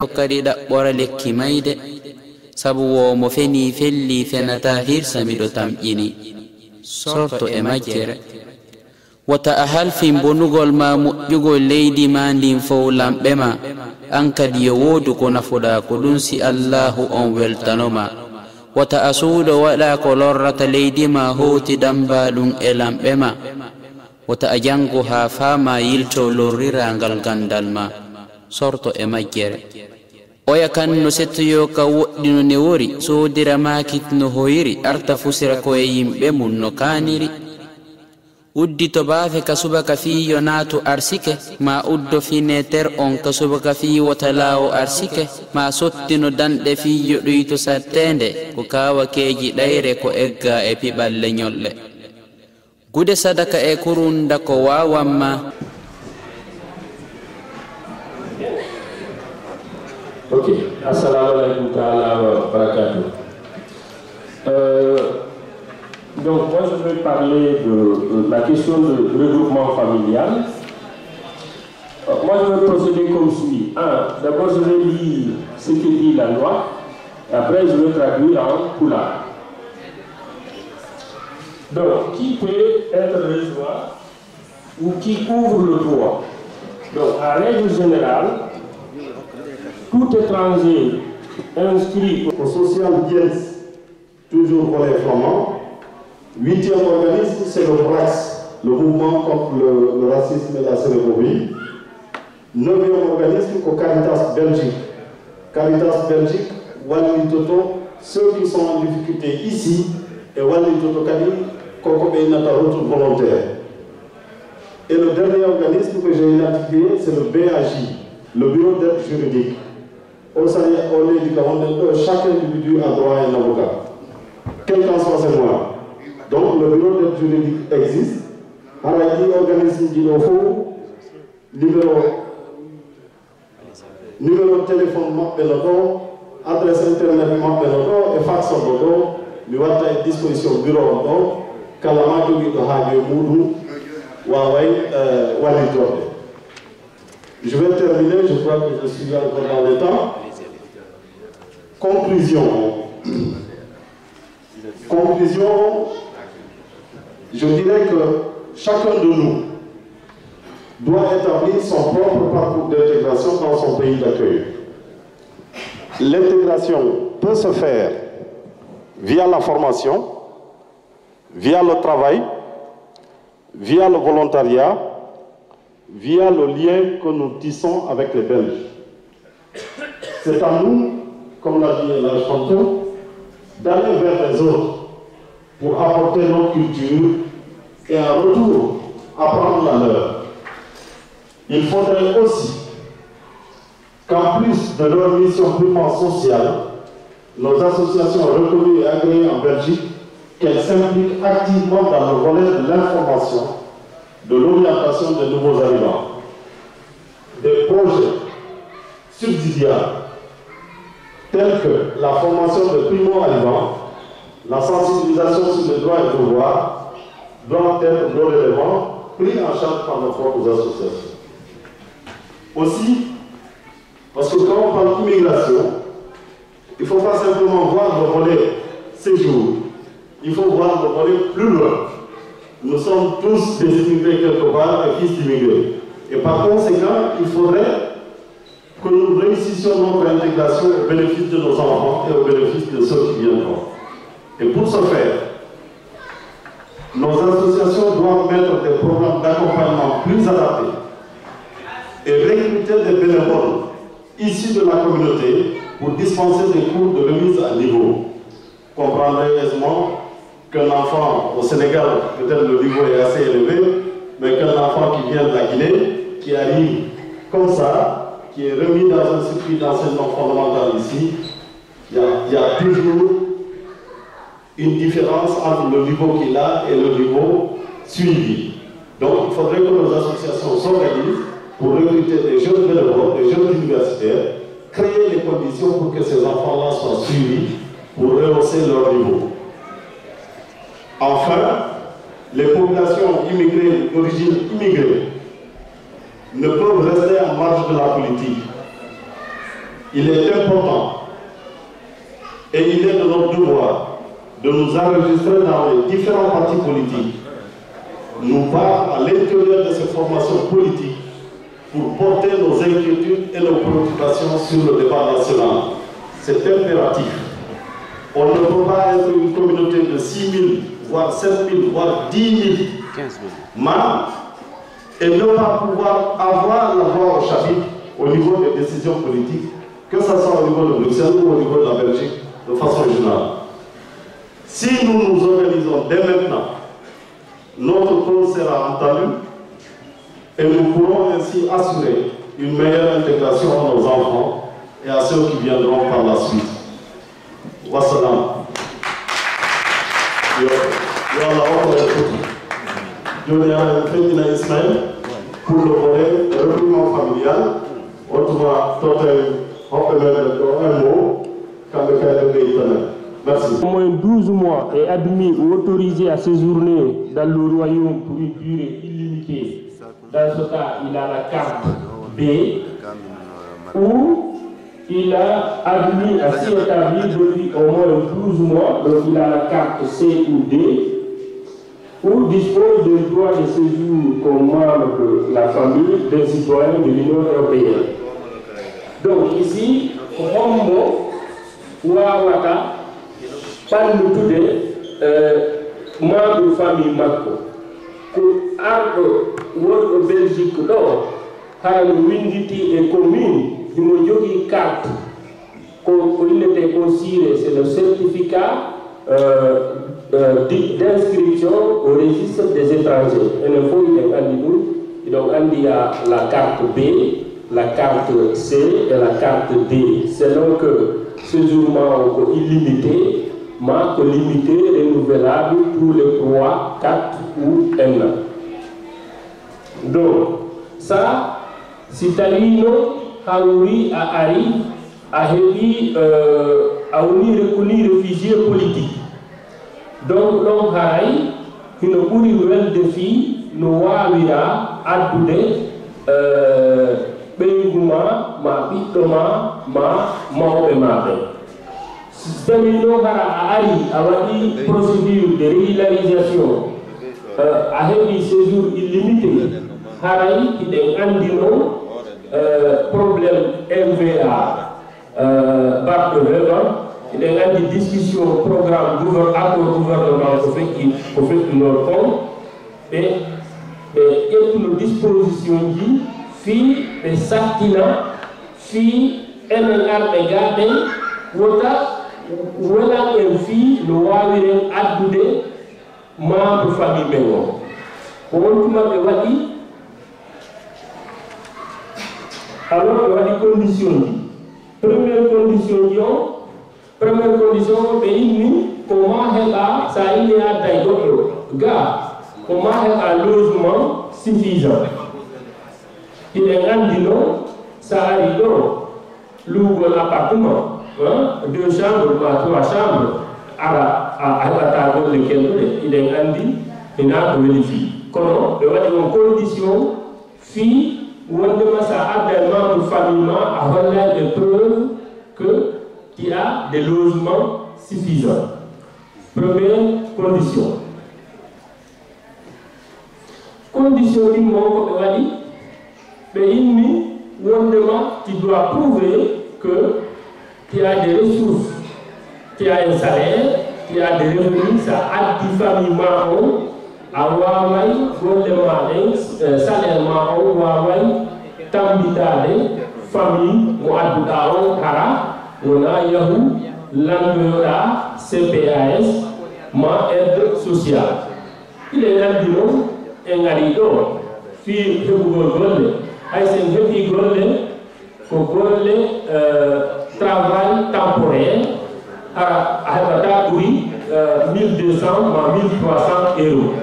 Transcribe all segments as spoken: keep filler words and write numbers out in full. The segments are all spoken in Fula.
Ko kadi ɗaɓɓora lekki mayde, sabu wo mo fenii fellii fenataa hirsa miɗo tamƴini. Sorto e majjere. Wota a halfin bonugol maa moƴƴugol leydi maa ndin fow lamɓe maa, an kadi yo woodu ko nafuɗaa ko ɗun si Allaahu on weltano maa. Wota a suuɗo waɗaa ko lorrata leydi maa hooti dammbaa ɗun e lamɓe maa. Wota a janngu haa faamaa yiltoo lorriraa ngal ganndal maa. Sorto e majjere. Oya kan no settoyoo ka woɗɗi no newori, soodira maakit no hoyiri, arta fusira ko'e yimɓe mun no kaaniri. Uddito baafe ka subaka fii yo naatu arsike, maa uddo fineeter on ka subaka fii wota laawo arsike, maa sottino danɗe fii yo ɗuyto satteende, ko kaawakeeji ɗayre ko eggaa e piɓalle ñolɗe. Gude sadaka e kurunda ko waawan maa. Ok. Assalamu alaikum ta'ala wa barakatuh. Euh, donc, moi, je vais parler de, de la question de regroupement familial. Euh, moi, je vais procéder comme suit. Un, d'abord, je vais lire ce que dit la loi. Et après, je vais traduire en pulaar. Donc, qui peut être reçu ou qui ouvre le droit. Donc, en règle générale, tout étranger inscrit au social bien, toujours volet flamand. Huitième organisme, c'est le BRACS, le mouvement contre le, le racisme et la xénophobie. Neuvième organisme ko Caritas Belgique. Caritas Belgique wallitoto ceux qui sont en difficulté ici, e wallitoto kadi koko ɓe innata retour volontaire. Et le dernier organisme que j'ai identifié, c'est le B A J, le bureau d'aide juridique. O sani o leydi ka wonɗen ɗo, chaque individu a droit un avocat, quel qu'en soit ses moyens. Donc le bureau d'aide juridique existe. Haray ɗi organisme ji ɗo fof, numéro numéro téléphone maɓɓe no ɗo, adresse internet maɓɓe no ɗo, e fax on no ɗo. Mi watta e disposition bureau on ɗo, kala ma jogiiɗo haaju e muɗum waaway wallitorde. Je vais terminer, je crois que je suis encore dans le temps. Conclusion. Conclusion, je dirais que chacun de nous doit établir son propre parcours d'intégration dans son pays d'accueil. L'intégration peut se faire via la formation, via le travail, via le volontariat, via le lien que nous tissons avec les Belges. C'est à nous, comme l'a dit l'âge tantôt, d'aller vers les autres pour apporter notre culture et en retour apprendre la leur. Il faudrait aussi qu'en plus de leur mission purement sociale, nos associations reconnues et agréées en Belgique, qu'elles s'impliquent activement dans le volet de l'information, de l'orientation des nouveaux arrivants. Des projets subsidiaires tels que la formation de primo-arrivants, la sensibilisation sur les droits et devoirs doivent être dorénavant pris en charge par nos propres associations. Aussi, parce que quand on parle immigration, il ne faut pas simplement voir le volet séjour, il faut voir le volet plus loin. Nous sommes tous des immigrés quelque part et fils d'immigrés. Et par conséquent, il faudrait que nous réussissions notre intégration au bénéfice de nos enfants et au bénéfice de ceux qui viendront. Et pour ce faire, nos associations doivent mettre des programmes d'accompagnement plus adaptés et recruter des bénévoles issus de la communauté pour dispenser des cours de remise à niveau. Comprendrez aisément qu'un enfant au Sénégal, peut-être le niveau est assez élevé, mais qu'un enfant qui vient de la Guinée, qui arrive comme ça, qui est remis dans un circuit d'enseignement fondamental ici, il y a, il y a toujours une différence entre le niveau qu'il a et le niveau suivi. Donc, il faudrait que nos associations s'organisent pour recruter des jeunes bénévoles, des jeunes universitaires, créer les conditions pour que ces enfants-là soient suivis, pour rehausser leur niveau. Enfin, les populations immigrées ou d'origine immigrée ne peuvent rester en marge de la politique. Il est important et il est de notre devoir de nous enregistrer dans les différents partis politiques, nous battre à l'intérieur de ces formations politiques pour porter nos inquiétudes et nos préoccupations sur le débat national. C'est impératif. On ne peut pas être une communauté de six mille, voire sept mille, voire dix mille membres et ne pas pouvoir avoir la voix au chapitre au niveau des décisions politiques, que ce soit au niveau de Bruxelles ou au niveau de la Belgique, de façon générale. Si nous nous organisons dès maintenant, notre cause sera entendue et nous pourrons ainsi assurer une meilleure intégration à nos enfants et à ceux qui viendront par la suite. Wassalam. Yo, yo Allah hokku en foti. Jooni, aɗa feƴƴina Ismaël pour le volet regroupement familial. On tuma tottay hoɓɓe men ɗo un mot, kamɓe kay ɓe ɓeyditan en. Merci. Au moins douze mois et admis ou autorisé à séjourner dans le royaume pour une durée illimitée. Dans ce cas, il a la carte B ou il a admis à s'y établir depuis au moins douze mois, donc il a la carte C ou D, ou dispose d'un droit de séjour comme membre de la famille d'un citoyen de l'Union européenne. Donc ici, ko hombo wawata ɓannutude, eh, membre famille makko? Ko arɗo wonɗo Belgique ɗo, hara no winnditi e commune, himo jogii carte. Ko, ko innetee ko sire, c'est le certificat, euh, euh, di-, d'inscription au registre des étrangers. Enen fof hiɗen anndi ɗum. Hiɗon anndi ya la carte B, la carte C et la carte D. Selon que séjour ma o ko illimité, ma ko limité, renouvelable tous les trois, quatre ou un an. Donc, ça, si tawii noon hawri a ari, a heɓi, euh, a woni reconnu réfugié politique. Donc, ɗon haray hino ɓuri welde fii no waawira addude, euh, ɓeyngu ma, ma ɓiɗɗo ma, ma mawɓe ma ɓen. Si tawii noon hara a ari, a waɗi procédure de régularisation, euh, a heɓi séjour illimité, haray hiɗen anndi noon, euh, problème M V A, euh, batte de vingt ans, hiɗen anndi discussion programme gouver-, accord gouvernement ko feƴƴi, ko feƴƴunoo kon. Ɓe, ɓe ƴettuno disposition ji fii ɓe sattina, fii enen arɓe gaa ɓen, wota wonan en fii no waawiren addude membre famille men on. Ko on tuma ɓe waɗi, alors ɓe waɗi condition ji. Première condition ji on, Première condition, ɓe inni ko ma heɓa, sa inni a adday goɗɗo ga, ko ma heɓa logement suffisant. Hiɗen anndi no, sa ari ɗo, luugol appartement, hein, deux chambres ma trois chambres, ara a, a heɓata golle kelɗuɗe. Hiɗen anndi hina ko weli fii. Kono ɓe waɗi on condition fii wondema sa adday membre famille ma, a hollay ɓe preuve que tu as des logements suffisants. Première condition. Condition ɗin mo ko ɓe waɗi, ɓe inni wondema tu dois prouver que tu as des ressources, tu as un salaire, tu as des revenus, sa addi famille ma on, a waaway golle ma ɗen, eh, salaire ma on waaway tammbitaade famille mo adduɗaa on, hara wona yahu lanndoyoɗaa C P A S ma aide sociale. Hiɗen anndi noon, en arii ɗo fii heɓugol golle. Hay so en heɓii golle, ko golle, euh, travail temporaire, hara a heɓataa ɓuri, euh, mille deux cents ma mille trois cents euros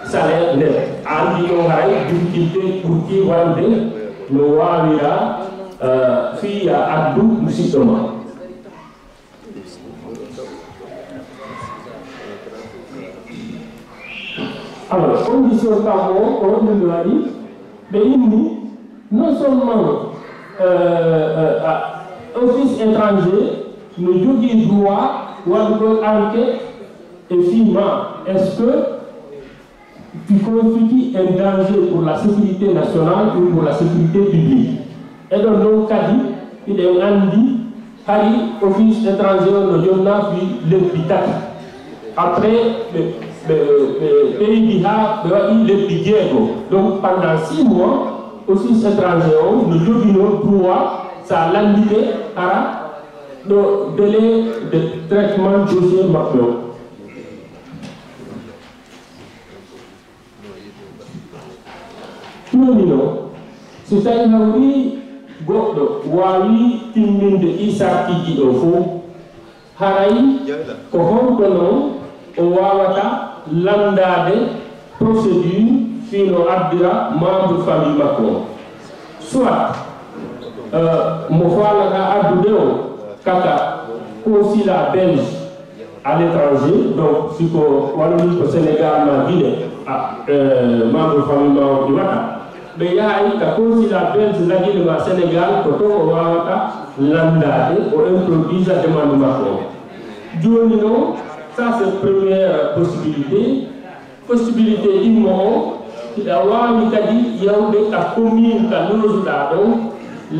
salaire net. A anndi ɗo haray difficulté ɓurti wonde no waawira, euh, fii ya addu musiɗɗo ma. Alors, condition kam o, ko honɗum ɓe waɗi? Ɓe inni, non seulement, euh, euh, a, Office étranger no jogii droit waɗugol enquête e fii maa est-ce que tu constitues un danger pour la sécurité nationale ou pour la sécurité publique. Eɗon noon kadi, hiɗen anndi hari office étranger o no jonnaa fii lebbi tati. Après, ɓe, ɓe, ɓe ɓeydi haa ɓe waɗi lebbi jeego. Donc, pendant six mois, office étranger o no joginoo droit, so a lanndike, hara ɗo délai de traitement dossier maɓɓe o. Jooni noon, si tawii hawri goɗɗo waawii timminde ɗii sartiiji ɗoo fof, haray ko honto noon o waawata lanndaade procédure fii no ardira membre famille makko o? Soit, euh, mo faalata addude o kaka consulat belge à l'étranger, donc si ko wano min ko Sénégal ma Guinée, a, euh, membre famille ma o iwata. Ɓe yahay ka consulat belge la Guinée ma Sénégal, ko to o waawata lanndaade, o introduisa demande makko o. Jooni noon, ça c'est première possibilité. Possibilité ɗimmo o, hiɗa waawi kadi yawde ka commune ka loosuɗaa ɗon,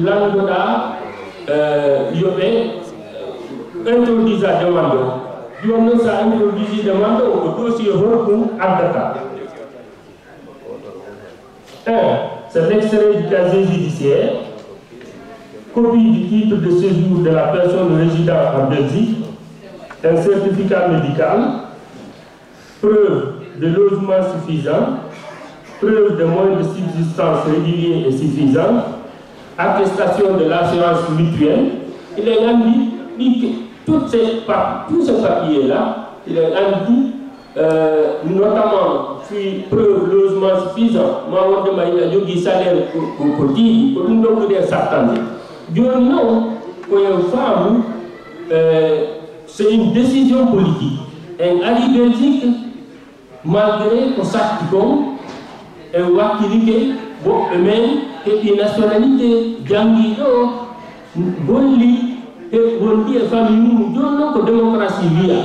lanndoɗaa, eh, yo ɓe introduisa demande o. Jooni noon, so a introduisi demande o, ko dossier honɗum addata? Un, c'est l'extrait du casier judiciaire, copie du titre de séjour de la personne résidant en Belgique, un certificat médical, preuve de logement suffisant, preuve de moyens de subsistance réguliers et suffisants, attestation de l'assurance mutuelle. Hiɗen anndi ɗi, toutes ces pa-, tous ces papiers-là, hiɗen anndi, euh, notamment fii preuve logement suffisant, ma wonde ma hiɗa jogii salaire ko, ko, ko tiiɗi, ko ɗum ɗon ɓuri e sattande. Jooni noon, ko en faamu, euh, c'est une décision politique. En ari Belgique, malgré ko satti kon, en wakkilike woɓɓe men heɓi nationalité, janngi ɗo, golli, heɓi wondi e famille mum. Jooni noon ko démocratie wiya,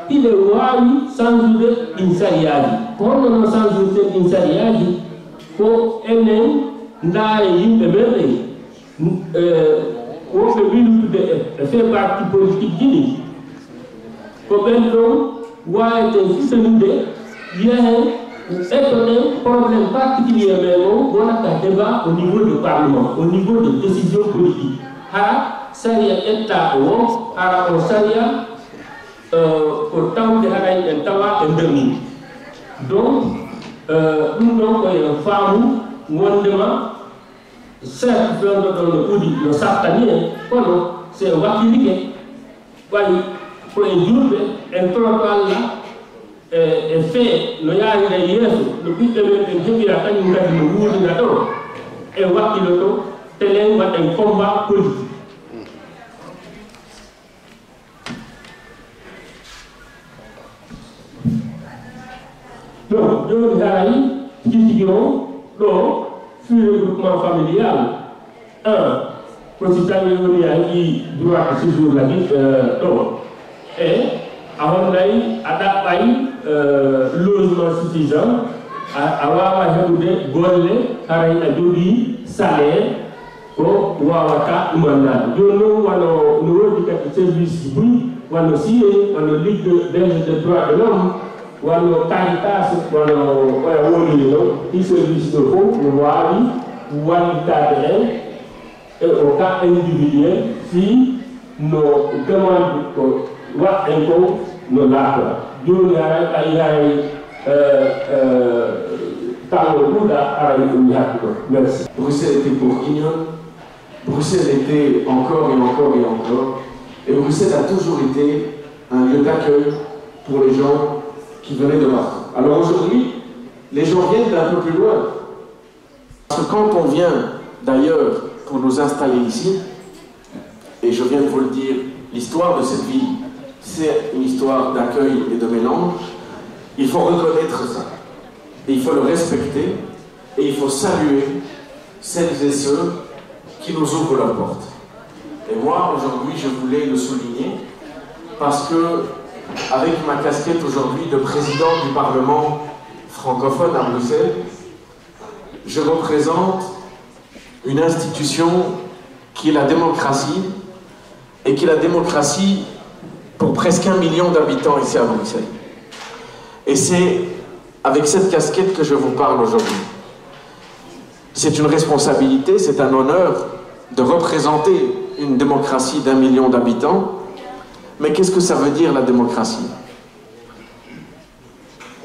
hiɗe waawi sansude ɗin sariyaaji. Ko honno no sansude ɗin sariyaaji? Ko enen ndaare yimɓe men ɓen. Eh, woɓɓe ɓuri luuttude e, e fait parti politique ji ɗin. Ko ɓen ɗon waaweten soutenude, yahen, etoɗen problème particulier men on, wona ka débat au niveau de parlement, au niveau de décision politique. Hara sariya ƴettaaɗo o, hara o sariya, eh, ko tawde haray en tawa e nder mum. Donc, eh, ɗum ɗon ko en faamu wondema, certes, fewndo ɗo no ɓuri, no sattani en, kono si en wakkilike, ɓay ko en julɓe, en toroto Allah e, e fee no yaarira yeeso, no ɓiɓɓe men ɓen heɓira, kañum kadi no wuurira ɗo, en wakkiloto, telen waɗen combat politique. Ɗo, jooni haray, tigi tigi o, ɗo, fii regroupement familial, an, ko si tawi woni a heɓi droit de séjour la vie, euh, ɗo. E, a honnay, a ɗaɓɓay, euh, logement suffisant, a, a waawa heɓude golle, haray a jogii salaire, ko waawata ɗumannaade. Jooni noon, wano no woodi kadi service ji buy, wano C I E, wano Ligue belge des droits de l'homme, wano Caritas, wano oya woniri noon, ɗi service ɗo fof no waawi wallitaade en e o cas individuel, si no demande ko waɗɗen ko no laatora. Jooni haray a yi'ay, eh, eh, tango ɗuuɗa haray ɗum yahdi ɗo. Merci. Bruxelles était bourguignonne. Bruxelles était encore et encore et encore. Et Bruxelles a toujours été un lieu d'accueil pour les gens qui venaient de partout. Alors aujourd'hui, les gens viennent d'un peu plus loin. Parce que quand on vient d'ailleurs pour nous installer ici, et je viens de vous le dire, l'histoire de cette ville, c'est une histoire d'accueil et de mélange. Il faut reconnaître ça. Et il faut le respecter. Et il faut saluer celles et ceux qui nous ouvrent leurs portes. Et Moi, aujourd'hui, je voulais le souligner parce que, avec ma casquette aujourd'hui de président du Parlement francophone à Bruxelles, je représente une institution qui est la démocratie et qui est la démocratie pour presque un million d'habitants ici à Bruxelles. Et c'est avec cette casquette que je vous parle aujourd'hui. C'est une responsabilité, c'est un honneur de représenter une démocratie d'un million d'habitants. Mais qu'est-ce que ça veut dire, la démocratie ?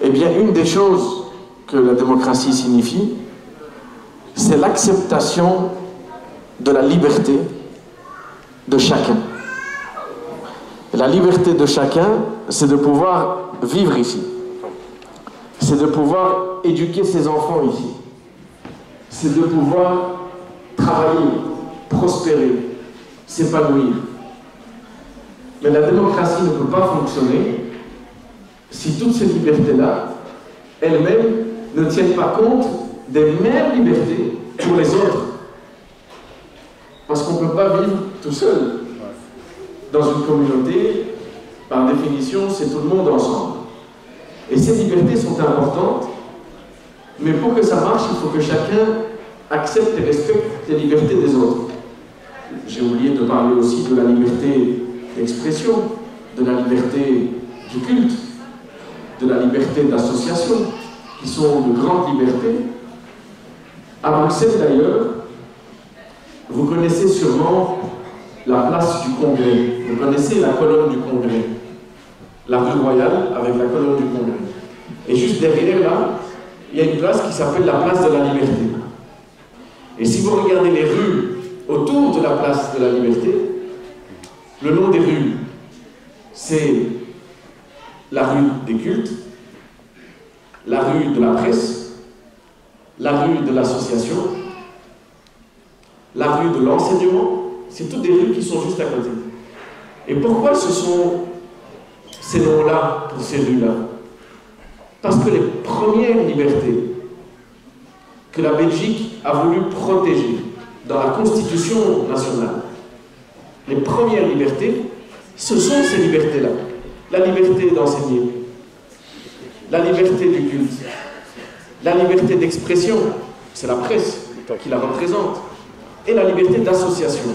Eh bien, une des choses que la démocratie signifie, c'est l'acceptation de la liberté de chacun. La liberté de chacun, c'est de pouvoir vivre ici. C'est de pouvoir éduquer ses enfants ici. C'est de pouvoir travailler, prospérer, s'épanouir. Mais la démocratie ne peut pas fonctionner si toutes ces libertés-là, elles-mêmes, ne tiennent pas compte des mêmes libertés pour les autres. Parce qu'on ne peut pas vivre tout seul. Dans une communauté, par définition, c'est tout le monde ensemble. Et ces libertés sont importantes, mais pour que ça marche, il faut que chacun accepte et respecte les libertés des autres. J'ai oublié de parler aussi de la liberté d'expression, de la liberté du culte, de la liberté d'association, qui sont de grandes libertés. À Bruxelles d'ailleurs, vous connaissez sûrement la place du Congrès, vous connaissez la colonne du Congrès, la rue Royale avec la colonne du Congrès. Et juste derrière là, il y a une place qui s'appelle la place de la Liberté. Et si vous regardez les rues autour de la place de la Liberté, le nom des rues, c'est la rue des cultes, la rue de la presse, la rue de l'association, la rue de l'enseignement, c'est toutes des rues qui sont juste à côté. Et pourquoi ce sont ces noms-là pour ces rues-là ? Parce que les premières libertés que la Belgique a voulu protéger dans la constitution nationale, les premières libertés, ce sont ces libertés-là. La liberté d'enseigner, la liberté du culte, la liberté d'expression, c'est la presse qui la représente, et la liberté d'association,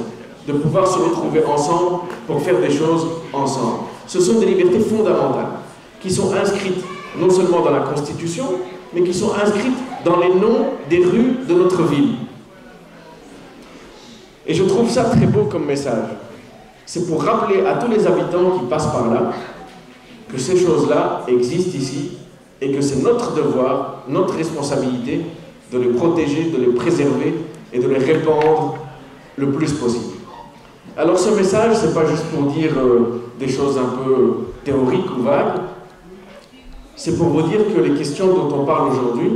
de pouvoir se retrouver ensemble pour faire des choses ensemble. Ce sont des libertés fondamentales qui sont inscrites non seulement dans la Constitution, mais qui sont inscrites dans les noms des rues de notre ville. Et je trouve ça très beau comme message. C'est pour rappeler à tous les habitants qui passent par là que ces choses-là existent ici et que c'est notre devoir, notre responsabilité de les protéger, de les préserver et de les répandre le plus possible. Alors ce message, c'est pas juste pour dire euh, des choses un peu théoriques ou vagues, c'est pour vous dire que les questions dont on parle aujourd'hui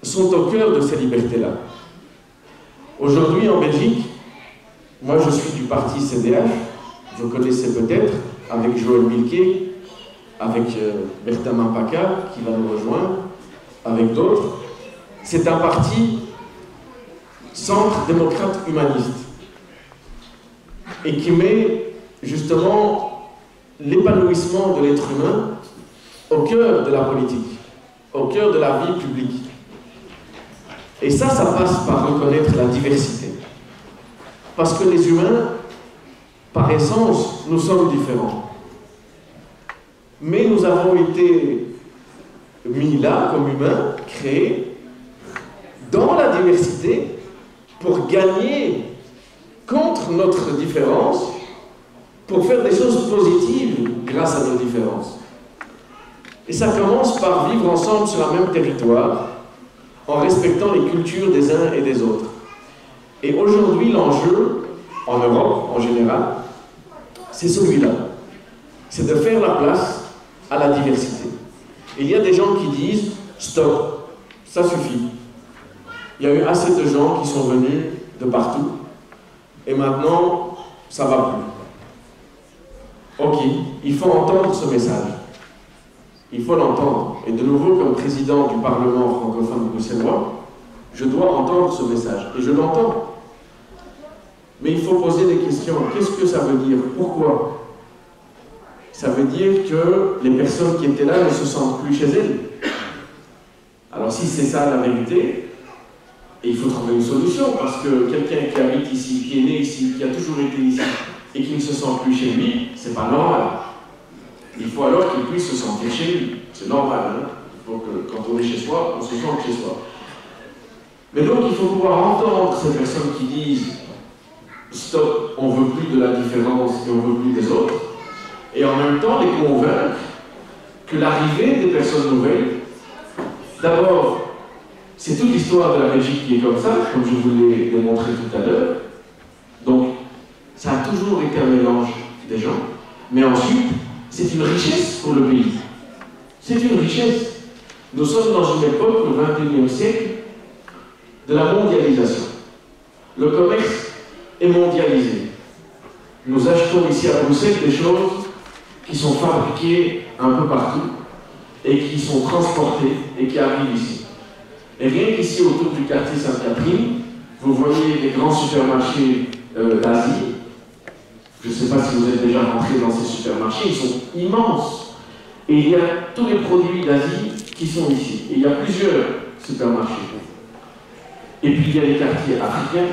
sont au cœur de ces libertés-là. Aujourd'hui, en Belgique, moi je suis du parti C D H, vous connaissez peut-être, avec Joël Milquet, avec euh, Bertin Mapaka qui va nous rejoindre, avec d'autres. C'est un parti centre démocrate humaniste et qui met justement l'épanouissement de l'être humain au cœur de la politique, au cœur de la vie publique. Et ça, ça passe par reconnaître la diversité. Parce que les humains, par essence, nous sommes différents. Mais nous avons été mis là comme humains, créés, dans la diversité, pour gagner contre notre différence, pour faire des choses positives grâce à nos différences. Et ça commence par vivre ensemble sur un même territoire, en respectant les cultures des uns et des autres. Et aujourd'hui, l'enjeu, en Europe en général, c'est celui-là. C'est de faire la place à la diversité. Il y a des gens qui disent : « Stop, ça suffit. Il y a eu assez de gens qui sont venus de partout. Et maintenant, ça va plus. » Ok, il faut entendre ce message. Il faut l'entendre. Et de nouveau, comme président du Parlement francophone bruxellois, je dois entendre ce message. Et je l'entends. Mais il faut poser des questions. Qu'est-ce que ça veut dire ? Pourquoi ? Ça veut dire que les personnes qui étaient là ne se sentent plus chez elles. Alors si c'est ça la vérité, il faut trouver une solution, parce que quelqu'un qui habite ici, qui est né ici, qui a toujours été ici, et qui ne se sent plus chez lui, c'est pas normal. Il faut alors qu'il puisse se sentir chez lui. C'est normal, hein ? Il faut que quand on est chez soi, on se sente chez soi. Mais donc il faut pouvoir entendre ces personnes qui disent stop, on veut plus de la différence et on veut plus des autres, et en même temps les convaincre que l'arrivée des personnes nouvelles, d'abord, c'est toute l'histoire de la Belgique qui est comme ça, comme je vous l'ai démontré tout à l'heure. Donc ça a toujours été un mélange des gens, mais ensuite c'est une richesse pour le pays. C'est une richesse. Nous sommes dans une époque, le vingt et unième siècle, de la mondialisation. Le commerce est mondialisé. Nous achetons ici à Bruxelles des choses qui sont fabriquées un peu partout et qui sont transportées et qui arrivent ici. Et rien qu'ici, autour du quartier Sainte-Catherine, vous voyez les grands supermarchés euh, d'Asie. Je ne sais pas si vous êtes déjà rentré dans ces supermarchés, ils sont immenses. Et il y a tous les produits d'Asie qui sont ici. Et il y a plusieurs supermarchés. Et puis il y a les quartiers africains,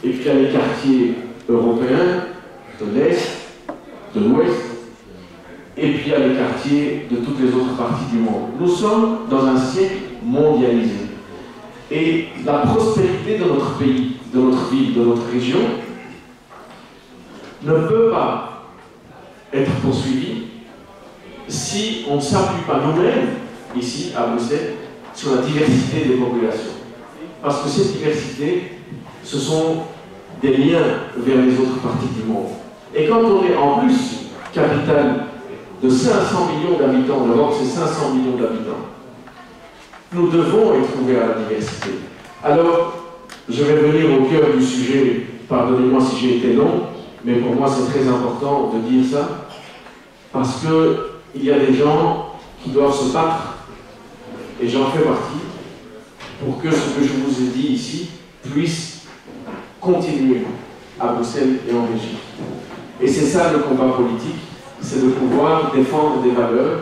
et puis il y a les quartiers européens, de l'Est, de l'Ouest, et puis il y a les quartiers de toutes les autres parties du monde. Nous sommes dans un siècle mondialisé. Et la prospérité de notre pays, de notre ville, de notre région, ne peut pas être poursuivie si on ne s'appuie pas nous-mêmes, ici à Bruxelles, sur la diversité des populations. Parce que cette diversité, ce sont des liens vers les autres parties du monde. Et quand on est en plus capitale de cinq cents millions d'habitants, l'Europe c'est cinq cents millions d'habitants, nous devons être ouverts à la diversité. Alors, je vais venir au cœur du sujet, pardonnez-moi si j'ai été long, mais pour moi c'est très important de dire ça, parce que il y a des gens qui doivent se battre, et j'en fais partie, pour que ce que je vous ai dit ici puisse continuer à Bruxelles et en Belgique. Et c'est ça le combat politique, c'est de pouvoir défendre des valeurs,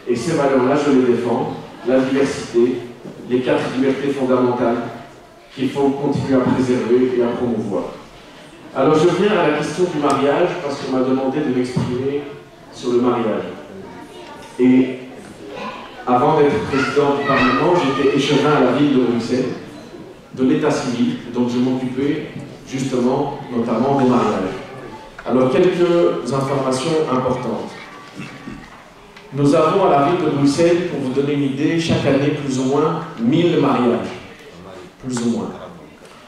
et ces valeurs-là, je les défends, la diversité, les quatre libertés fondamentales qu'il faut continuer à préserver et à promouvoir. Alors je viens à la question du mariage, parce qu'on m'a demandé de m'exprimer sur le mariage. Et avant d'être président du Parlement, j'étais échevin à la ville de Bruxelles, de l'état civil, donc je m'occupais justement notamment des mariages. Alors quelques informations importantes. Nous avons à la ville de Bruxelles, pour vous donner une idée, chaque année plus ou moins mille mariages. Plus ou moins.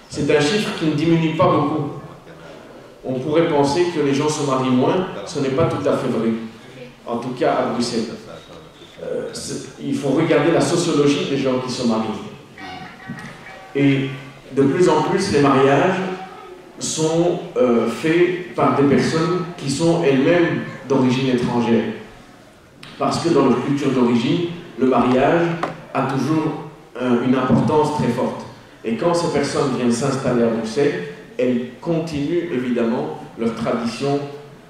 C'est un chiffre qui ne diminue pas beaucoup. On pourrait penser que les gens se marient moins, ce n'est pas tout à fait vrai. En tout cas à Bruxelles. Euh, c'est- il faut regarder la sociologie des gens qui se marient. Et de plus en plus, les mariages sont euh, faits par des personnes qui sont elles-mêmes d'origine étrangère. Parce que dans leur culture d'origine, le mariage a toujours euh, une importance très forte. Et quand ces personnes viennent s'installer à Bruxelles, elles continuent évidemment leur tradition,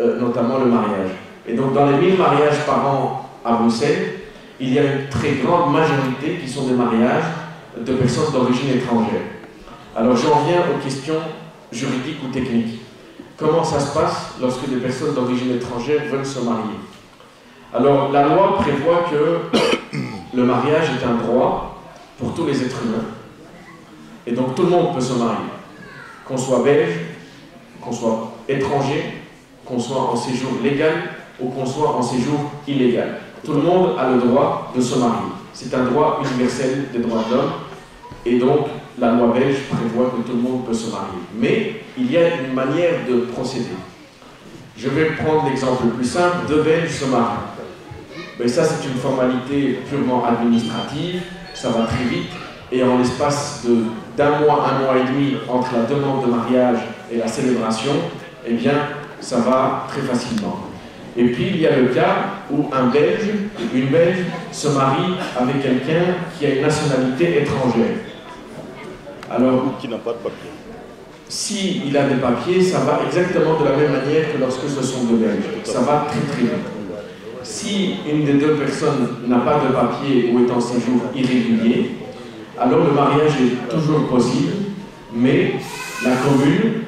euh, notamment le mariage. Et donc dans les mille mariages par an à Bruxelles, il y a une très grande majorité qui sont des mariages de personnes d'origine étrangère. Alors j'en viens aux questions juridiques ou techniques. Comment ça se passe lorsque des personnes d'origine étrangère veulent se marier ? Alors la loi prévoit que le mariage est un droit pour tous les êtres humains. Et donc tout le monde peut se marier, qu'on soit belge, qu'on soit étranger, qu'on soit en séjour légal ou qu'on soit en séjour illégal. Tout le monde a le droit de se marier. C'est un droit universel des droits de l'homme. Et donc la loi belge prévoit que tout le monde peut se marier. Mais il y a une manière de procéder. Je vais prendre l'exemple le plus simple, deux Belges se marient. Mais ça, c'est une formalité purement administrative, ça va très vite, et en l'espace de- d'un mois, un mois et demi entre la demande de mariage et la célébration, eh bien, ça va très facilement. Et puis, il y a le cas où un Belge, une Belge, se marie avec quelqu'un qui a une nationalité étrangère. Alors, qui n'a pas de papier. S'il a des papiers, ça va exactement de la même manière que lorsque ce sont deux Belges. Ça va très très vite. Si une des deux personnes n'a pas de papier ou est en séjour irrégulier, alors le mariage est toujours possible, mais la commune,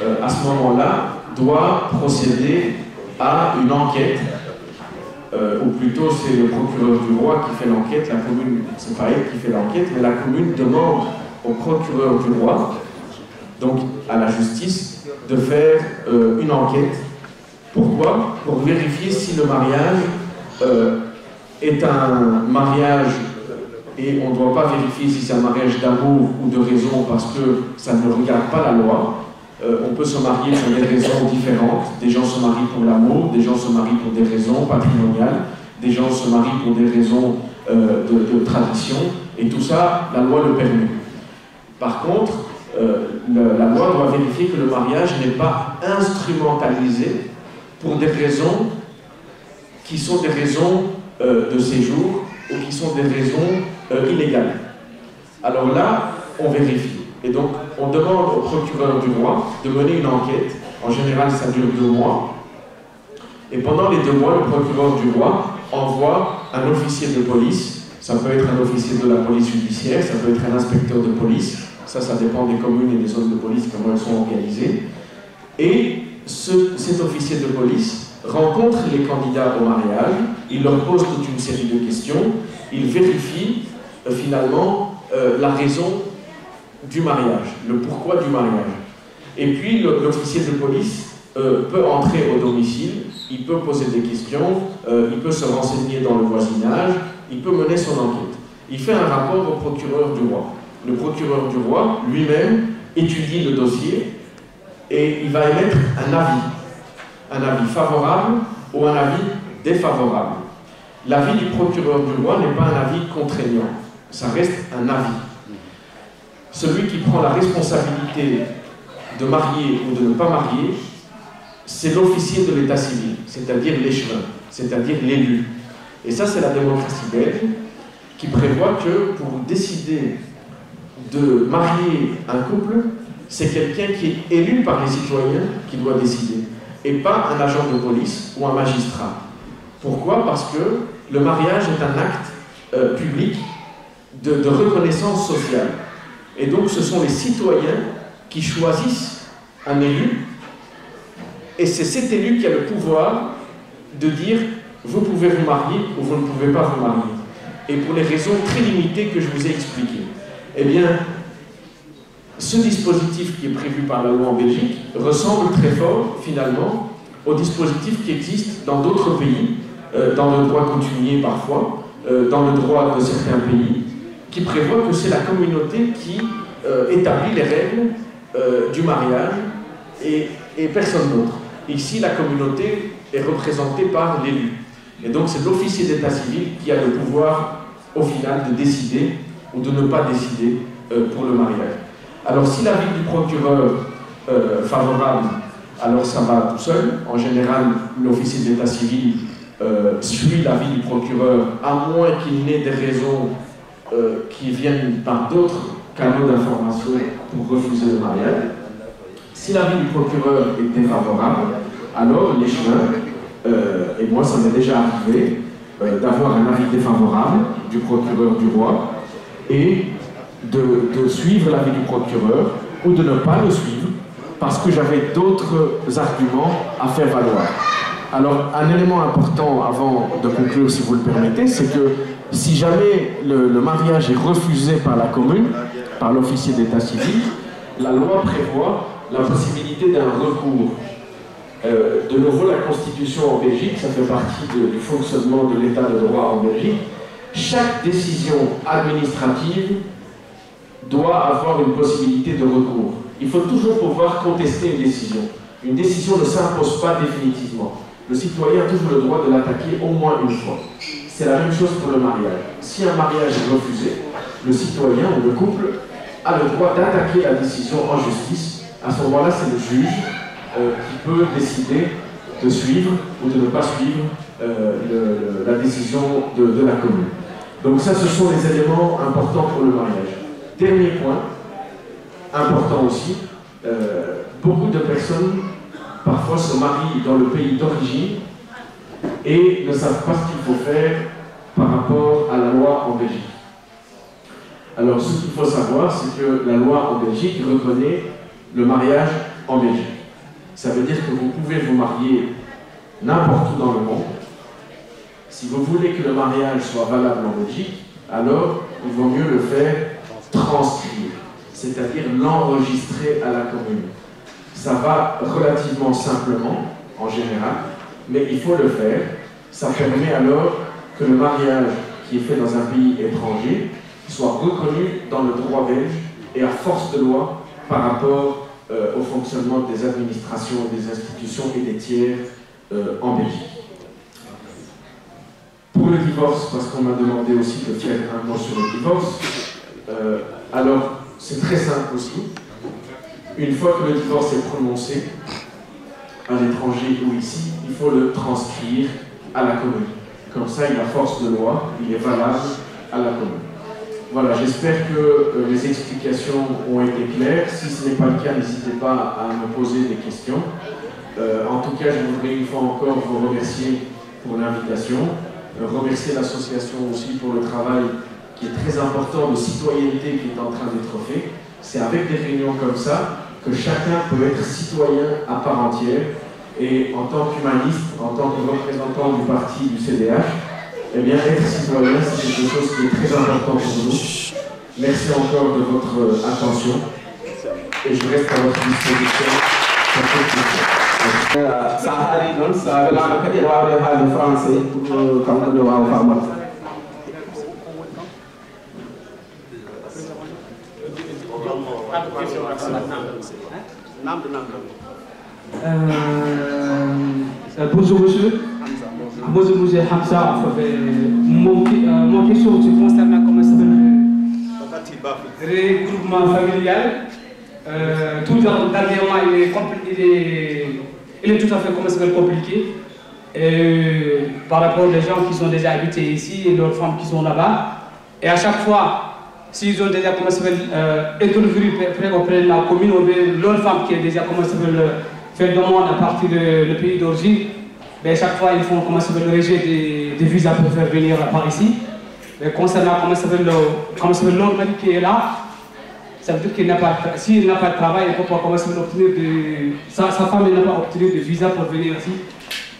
euh, à ce moment-là, doit procéder à une enquête, euh, ou plutôt c'est le procureur du roi qui fait l'enquête, la commune, c'est pas elle qui fait l'enquête, mais la commune demande au procureur du roi, donc à la justice, de faire, euh, une enquête. Pourquoi ? Pour vérifier si le mariage, euh, est un mariage, et on ne doit pas vérifier si c'est un mariage d'amour ou de raison parce que ça ne regarde pas la loi. Euh, on peut se marier pour des raisons différentes. Des gens se marient pour l'amour, des gens se marient pour des raisons patrimoniales, des gens se marient pour des raisons, euh, de, de tradition, et tout ça, la loi le permet. Par contre, euh, le- la loi doit vérifier que le mariage n'est pas instrumentalisé pour des raisons qui sont des raisons, euh, de séjour ou qui sont des raisons, euh, illégales. Alors là, on vérifie. Et donc, on demande au procureur du roi de mener une enquête. En général, ça dure deux mois. Et pendant les deux mois, le procureur du roi envoie un officier de police. Ça peut être un officier de la police judiciaire, ça peut être un inspecteur de police. Ça, ça dépend des communes et des zones de police, comment elles sont organisées. Et ce- cet officier de police rencontre les candidats au mariage, il leur pose toute une série de questions, il vérifie, euh, finalement, euh, la raison du mariage, le pourquoi du mariage. Et puis le- l'officier de police, euh, peut entrer au domicile, il peut poser des questions, euh, il peut se renseigner dans le voisinage, il peut mener son enquête. Il fait un rapport au procureur du roi. Le procureur du roi, lui-même, étudie le dossier et il va émettre un avis, un avis favorable ou un avis défavorable. L'avis du procureur du roi n'est pas un avis contraignant, ça reste un avis. Celui qui prend la responsabilité de marier ou de ne pas marier, c'est l'officier de l'état civil, c'est-à-dire l'échevin, c'est-à-dire l'élu. Et ça, c'est la démocratie belge qui prévoit que pour décider de marier un couple, c'est quelqu'un qui est élu par les citoyens qui doit décider, et pas un agent de police ou un magistrat. Pourquoi ? Parce que le mariage est un acte, euh, public de, de reconnaissance sociale. Et donc, ce sont les citoyens qui choisissent un élu, et c'est cet élu qui a le pouvoir de dire : vous pouvez vous marier ou vous ne pouvez pas vous marier. Et pour les raisons très limitées que je vous ai expliquées. Eh bien, ce dispositif qui est prévu par la loi en Belgique ressemble très fort, finalement, au dispositif qui existe dans d'autres pays, euh, dans le droit coutumier parfois, euh, dans le droit de certains pays, qui prévoit que c'est la communauté qui, euh, établit les règles, euh, du mariage et, et personne d'autre. Ici, la communauté est représentée par l'élu. Et donc, c'est l'officier d'état civil qui a le pouvoir, au final, de décider ou de ne pas décider, euh, pour le mariage. Alors, si l'avis du procureur, euh, favorable, alors ça va tout seul. En général, l'officier d'état civil, euh, suit l'avis du procureur, à moins qu'il n'ait des raisons, euh, qui viennent par d'autres canaux d'information pour refuser le mariage. Si l'avis du procureur est défavorable, alors l'échevin, euh, et moi ça m'est déjà arrivé, euh, d'avoir un avis défavorable du procureur du roi et de, de suivre l'avis du procureur ou de ne pas le suivre parce que j'avais d'autres arguments à faire valoir. Alors, un élément important avant de conclure, si vous le permettez, c'est que si jamais le, le mariage est refusé par la commune, par l'officier d'état civil, la loi prévoit la possibilité d'un recours. Euh, de nouveau, la Constitution en Belgique, ça fait partie de- du fonctionnement de l'état de droit en Belgique. Chaque décision administrative doit avoir une possibilité de recours. Il faut toujours pouvoir contester une décision. Une décision ne s'impose pas définitivement. Le citoyen a toujours le droit de l'attaquer au moins une fois. C'est la même chose pour le mariage. Si un mariage est refusé, le citoyen ou le couple a le droit d'attaquer la décision en justice. À ce moment-là, c'est le juge, euh, qui peut décider de suivre ou de ne pas suivre, euh, le- le- la décision de, de la commune. Donc ça, ce sont les éléments importants pour le mariage. Dernier point, important aussi, Euh, beaucoup de personnes parfois se marient dans le pays d'origine et ne savent pas ce qu'il faut faire par rapport à la loi en Belgique. Alors, ce qu'il faut savoir, c'est que la loi en Belgique reconnaît le mariage en Belgique. Ça veut dire que vous pouvez vous marier n'importe où dans le monde. Si vous voulez que le mariage soit valable en Belgique, alors il vaut mieux le faire transcrire, c'est-à-dire l'enregistrer à la commune. Ça va relativement simplement, en général, mais il faut le faire. Ça permet alors que le mariage qui est fait dans un pays étranger soit reconnu dans le droit belge et à force de loi par rapport, euh, au fonctionnement des administrations, des institutions et des tiers, euh, en Belgique. Pour le divorce, parce qu'on m'a demandé aussi de faire un mot sur le divorce, euh, alors c'est très simple aussi. Une fois que le divorce est prononcé, à l'étranger ou ici, il faut le transcrire à la commune. Comme ça, il a force de loi, il est valable à la commune. Voilà, j'espère que, euh, les explications ont été claires. Si ce n'est pas le cas, n'hésitez pas à me poser des questions. Euh, en tout cas, je voudrais une fois encore vous remercier pour l'invitation, euh, remercier l'association aussi pour le travail qui est très important de citoyenneté qui est en train d'être fait. C'est avec des réunions comme ça que chacun peut être citoyen à part entière. Et en tant qu'humaniste, en tant que représentant du parti du C D H, eh bien, être citoyen, c'est quelque chose qui est très important pour nous. Merci encore de votre, euh, attention et je reste à votre disposition pour toute question. Merci. Eh, sa haali noon, sa welaama kadi ene waawde haalde français, pour, euh, kanko ne waawa faamorde. Euh, euh, bonjour monsieur. Ah, bonjour monsieur Hamza. En fait, euh, mon, qui- euh, mon question c'est concernant comment ça s'appelle le regroupement familial. Euh, tout dans- dernièrement, il est, compli- il est, il est tout à fait, comment ça s'appelle, compliqué. Et par rapport aux gens qui sont déjà habités ici et leurs femmes qui sont là-bas, et à chaque fois, s'ils ont déjà, comment ça s'appelle, euh, intervenu près, près auprès de la commune, ou bien leur femme qui est déjà, comment ça s'appelle, euh, fait demande à partir de le pays d'origine, ben, chaque fois, ils font, comment ça s'appelle, le rejet des, des visas pour faire venir par ici. Mais concernant, comment ça s'appelle, le, comment ça s'appelle, leur mari qui est là, ça veut dire qu'il n'a pas, s'il n'a pas de travail, il ne peut pas, comment ça s'appelle, obtenir de, sa, sa femme n'a pas obtenu de visa pour venir ici.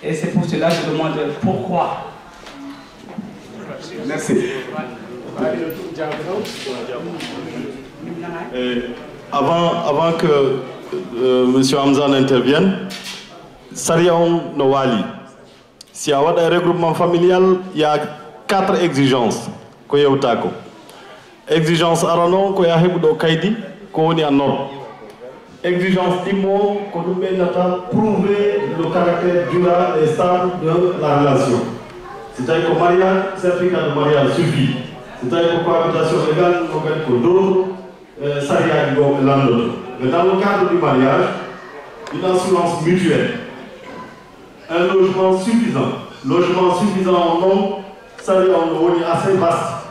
Et c'est pour cela que je demande pourquoi. Merci. Eh, avant, avant que, euh, monsieur Hamza n'intervienne, sariya on no waali. Si a waɗa regroupement familial, il y a quatre exigences ko yewta ko. Exigence arano ko ya heɓuɗo kaydi, ko woni a nor. Exigence ɗimmo ko ɗum ɓeynata prouver le caractère durable et stable de la relation. Si tawi ko mariage, certificat de mariage suffit. Si tawi ko cohabitation légale, ɗum kadi ko dow, eh, sariyaaji goo ɓe lanndoto. Mais dans le cadre du mariage, une assurance mutuelle, un logement suffisant. Logement suffisant on noon, sariya on no woni assez vaste.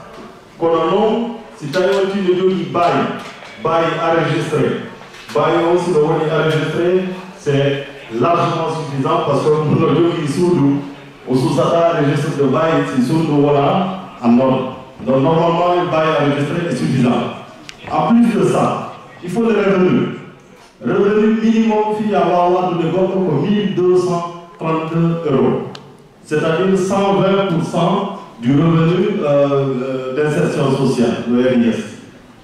Kono noon, si tawi on tigi no jogii bail, bail enregistré, bail on si no woni enregistré, c'est largement suffisant parce que no jogii suudu, o suusataa registre de bail si suudu wonaa en ordre. Donc normalement, un bail enregistré est suffisant. En plus de ça, il faut le revenu. Revenu minimum fii a waawa addude goɗɗo ko mille deux cent trente-deux euros, c'est-à-dire cent vingt pour cent du revenu, euh, euh, d'insertion sociale, le R I S.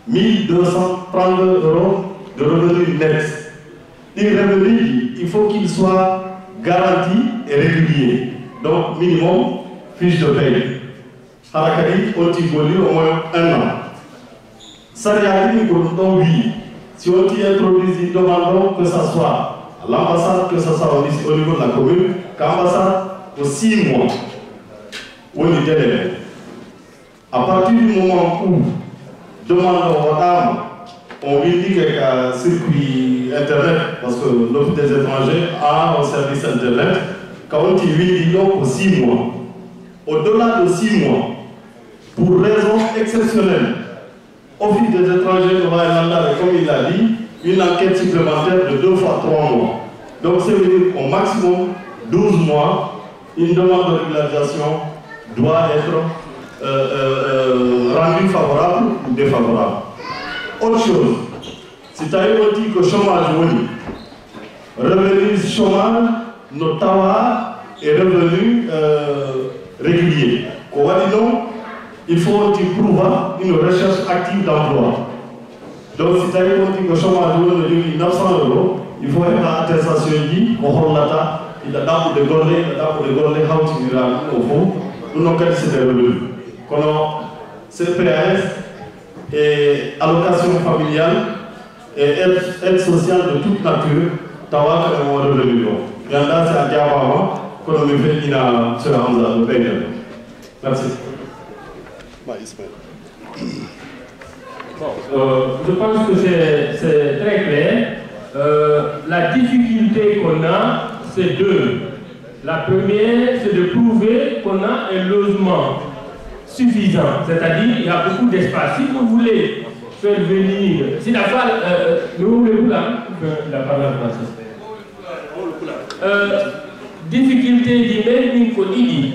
Mille deux cent trente-deux euros de revenu net. Ɗin revenu ji, il faut qu'il soit garanti et régulier. Donc minimum fiche de paie. Hara kadi on tigi golli au moins un an. Sariya ɗin ko ɗum ɗon wi'i, si on tigi introduisi demande o, que ça soit à l'ambassade, que ça soit au, au niveau de la commune, ka ambassade ko six mois woni délai o. À partir du moment où demande o waɗaama, on winndike ka circuit internet, parce que l'Office des étrangers a un service internet, ka on tigi winndi ɗo ko six mois. Au-delà de six mois, pour raison exceptionnelle, Office des étrangers no waawi lanndaade, comme il l'a dit, Une enquête supplémentaire de deux fois trois mois. Donc, ça veut dire au maximum douze mois, une demande de régularisation doit être euh, euh, euh, rendue favorable ou défavorable. Autre chose, si tawi on dit que chômage woni, revenu chômage no tawa e revenu euh, régulier. Ko waɗi noon, il faut on prouve une recherche active d'emploi. Donc, si tawi on dit que chômage woni no jogii neuf cents euros, il faut heɓa attestation ji ko hollata ina ɗaɓɓude golle, ina ɗaɓɓude golle hawtinira ɗum o fof. Ɗum noon kadi c'est des revenus. Kono C P A S et allocation familiale et aide, aide sociale de toute nature tawa ko e on revenu o. Mi annda si a jaabama, kono mi feƴƴina Monsieur Hamza no ɓeyden. Merci. Bon, euh, je pense que c'est c'est très clair. Euh, la difficulté qu'on a, c'est deux. La première, c'est de prouver qu'on a un logement suffisant, c'est-à-dire il y a beaucoup d'espace. Si vous voulez faire venir, si la femme, euh, euh, mais vous voulez vous là, enfin, il a parlé en français. Euh, difficulté ji men ɗin ko ɗiɗi.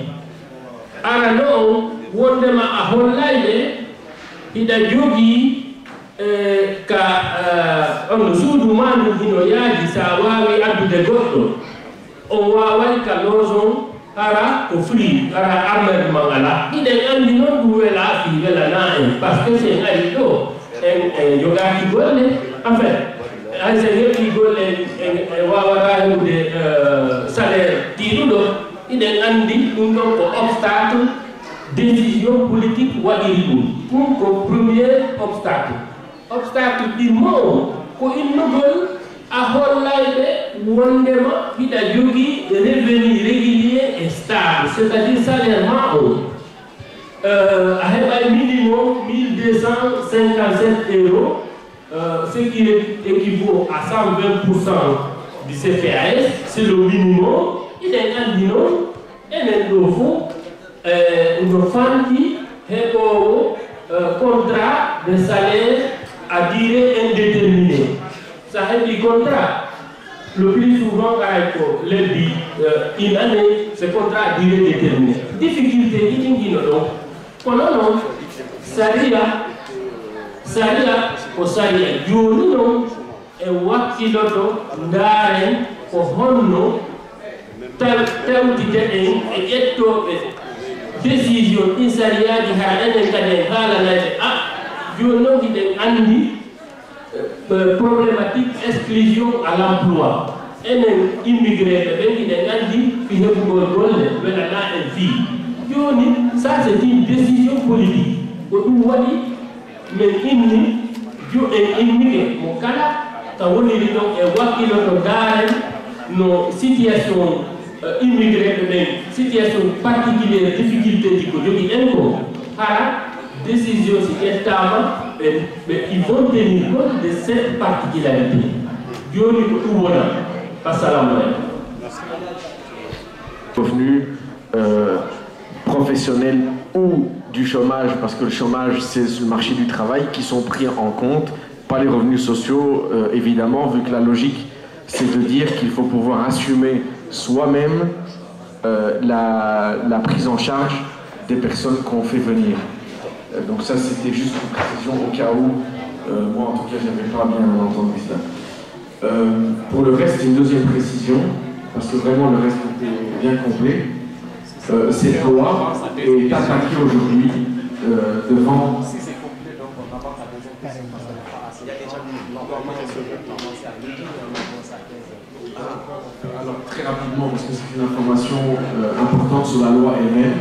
Arano on, wondema a hollayɓe hiɗa jogii eh, ka eh, on suudu ma ndu hino yaaji, sa waawi addude goɗɗo, on waaway ka looson, hara ko free, hara armement alaa. Hiɗen anndi noon ɗum welaa fii, welanaa en, parce que si en ari ɗo, en en jogaaki golle. Enfin, hay so en heɓii golle, en en waawataa heɓude eh, salaire tiiɗuɗo. Hiɗen anndi ɗum ɗon ko obstacle décision politique waɗiri ɗum. Ɗum ko premier obstacle. Obstacle ɗimmo o ko innugol a hollayɓe wondema hiɗa jogii revenu régulier et stable, c'est-à-dire salaire ma o, euh, a heɓay minimum mille deux cent cinquante-sept euros, euh, ce qui équivaut à cent vingt pour cent du C P A S, c'est le minimum. Hiɗen anndi noon, enen ɗo fof eh, no fanti heɓoowo eh, contrat de salaire à durée indéterminée. Sa heɓi contrat, le plus souvent kay ko lebbi eh, une année, c'est contrat à durée déterminée. Difficulté ji ɗin hino ɗon. Kono noon, sariya, sariya ko sariya. Jooni noon, e wakkiloto ndaaren ko honno tawtiteɗen e ƴettooɓe décision ɗin sariyaaji, hara enen kadi en haalanayɓe a jooni noon hiɗen anndi eh, problématique exclusion à l'emploi. Enen immigréɓe ɓen hiɗen anndi fi heɓugol golle welanaa en fii. Jooni, ça c'est une décision politique. Ko ɗum waɗi min inni, en innike mo kala ka woniri ɗon e wakkiloto ndaaren no situation eh, immigréɓe ɓen, situation particulière, difficulté ji ko jogi en ko, hara décision si ƴettaama, ɓe ɓe ils vont tenir compte de cette particularité. Jooni ko ɗum wona. Assalamu aleykum. Revenus euh, professionnels ou du chômage, parce que le chômage, c'est sur le marché du travail, qui sont pris en compte par les revenus sociaux, euh, évidemment, vu que la logique, c'est de dire qu'il faut pouvoir assumer soi-même euh, la, la prise en charge des personnes qu'on fait venir. Euh, donc ça, c'était juste une précision au cas où, euh, moi en tout cas, j'avais pas bien entendu cela. Euh, pour le reste, une deuxième précision, parce que vraiment le reste était bien complet. Euh, cette loi est attaquée aujourd'hui euh, devant. Alors, très rapidement, parce que c'est une information euh, importante sur la loi elle-même,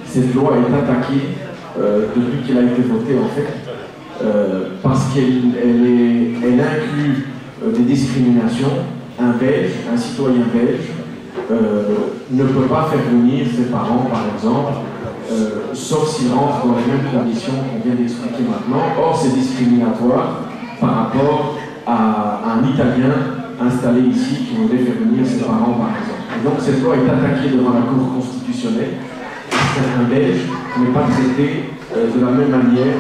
cette loi est attaquée euh, depuis qu'elle a été votée, en fait, euh, parce qu'elle elle est, elle inclut euh, des discriminations. Un Belge, un citoyen belge, euh, ne peut pas faire venir ses parents, par exemple, euh, sauf s'il rentre dans les mêmes conditions qu'on vient d'expliquer maintenant. Or, c'est discriminatoire par rapport à un Italien installé ici qui voudrait faire venir ses parents, par exemple. Et donc, cette loi est attaquée devant la Cour constitutionnelle parce qu'un Belge n'est pas traité euh, de la même manière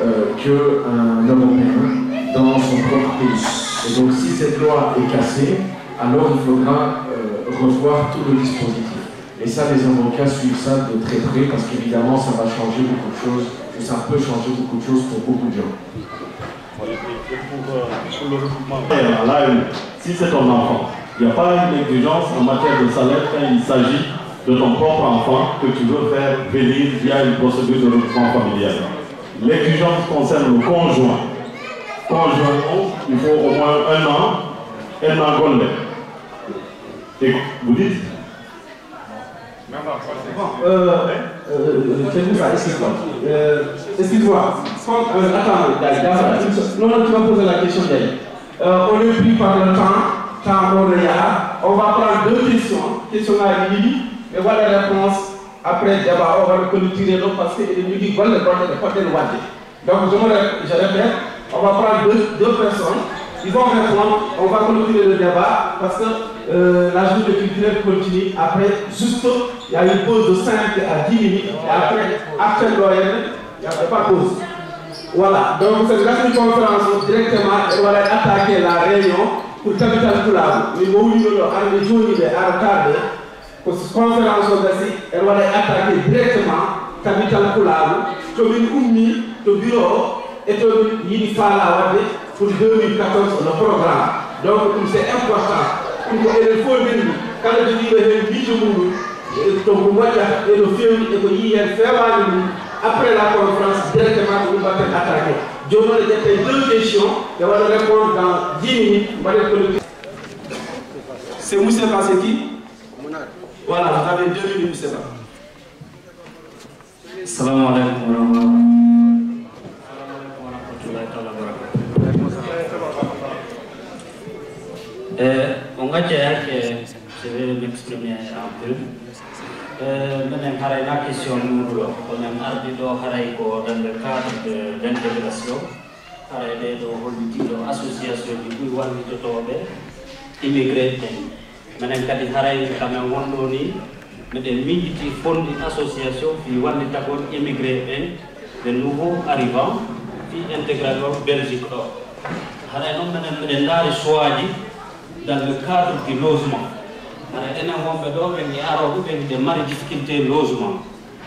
euh, qu'un Européen dans son propre pays. Et donc, si cette loi est cassée, alors il faudra euh, revoir tout le dispositif. Et ça, les avocats suivent ça de très près parce qu'évidemment, ça va changer beaucoup de choses, ou ça peut changer beaucoup de choses pour beaucoup de gens. Là, si c'est ton enfant, il n'y a pas une exigence en matière de salaire quand il s'agit de ton propre enfant que tu veux faire venir via une procédure de regroupement familial. L'exigence concerne le conjoint. Conjoint, il faut au moins un an, un an golle. Et vous dites Bon, euh, euh, c'est pour ça, excuse-moi. Euh, excuse-moi. Attends, non, non, tu m'as posé la question d'ailleurs. Euh, on est pris par le temps, temps on est là. On va prendre deux questions. Question à Lili, et voilà la réponse. Après, débat, on va le clôturer, donc, parce que nous dit, voilà, le problème, le problème, le problème. Donc, je, me ré- je répète, on va prendre deux, deux personnes. Ils vont répondre, on va clôturer le débat parce que euh, la journée culturelle continue. Après, juste, il y a une pause de cinq à dix minutes. Et après, après Noël, il n'y a pas de pause. Voilà, donc c'est une conférence directement et on va attaquer la réunion pour Capital Pulaar. Mais vous voulez le arrêter, il est en retard. Ko conférence o gasi, en waɗa attaqué directement capital pulaagu, to min ummi to bureau o, e to min yiɗi faala waɗde pour deux mille quatorze le programme. Donc ɗum c'est important, ɗum ko enen fof ndenndi, kala jogiiɗo heen miijo muɗum, to ko moƴƴata e no feewni e ko yii heen feewaani mum. Après la conférence directement ko ɗum mbaɗten attaqué. Jooni noon e ƴettee deux questions, ɓe waɗa répondre dans dix minutes, mbaɗen collectif. C'est Moussa Kassé qui Voilà, vous avez deux minutes, c'est ça. Assalamu alaikum warahmatullahi taala wabarakatuh. E on gacce hakke, je vais m'exprimer en peu. E menen haray na question muɗuɗo ko men ardi ɗo haray ko dans le cadre de l'intégration. Haray ɗee ɗoo hollitiiɗo association ji ɓuri wallitotooɓe immigré ɓen. Menen kadi haray ka men wonɗoo nii, meɗen miijiti fonndi association fii wallitagol immigré ɓen, les nouveaux arrivants, fii integration Belgique ɗoo. Haray non menen meɗen ndaari choix ji dans le cadre du logement. Haray enen wonɓe ɗoo ɓen e arooɓe ɓen hiɗen mari difficulté logement.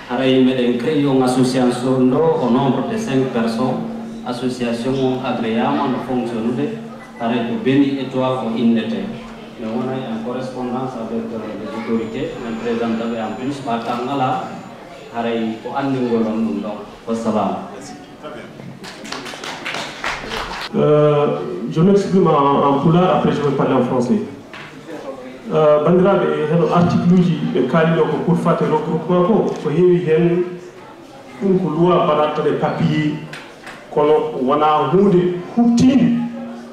Haray meɗen créé on association ɗoo au nombre de cinq personnes. Association on agréama no fonctionnude. Haray ko Beni Étoile o innetee. Mi wonay en correspondance avec les autorités, min présente ɓe en plus ɓa tan alaa. Haray ko anndingol on ɗum ɗon. Wassalam. Euh, je m'exprime en, en pulaar, après je vais parler en français. Euh, banndiraaɓe, heno article uji ɓe kaali ɗo ko pour fate regroupement ko ko heewi heen. Ɗum ko loi baɗaɗo ɗe papier, kono wonaa huunde huɓtiinde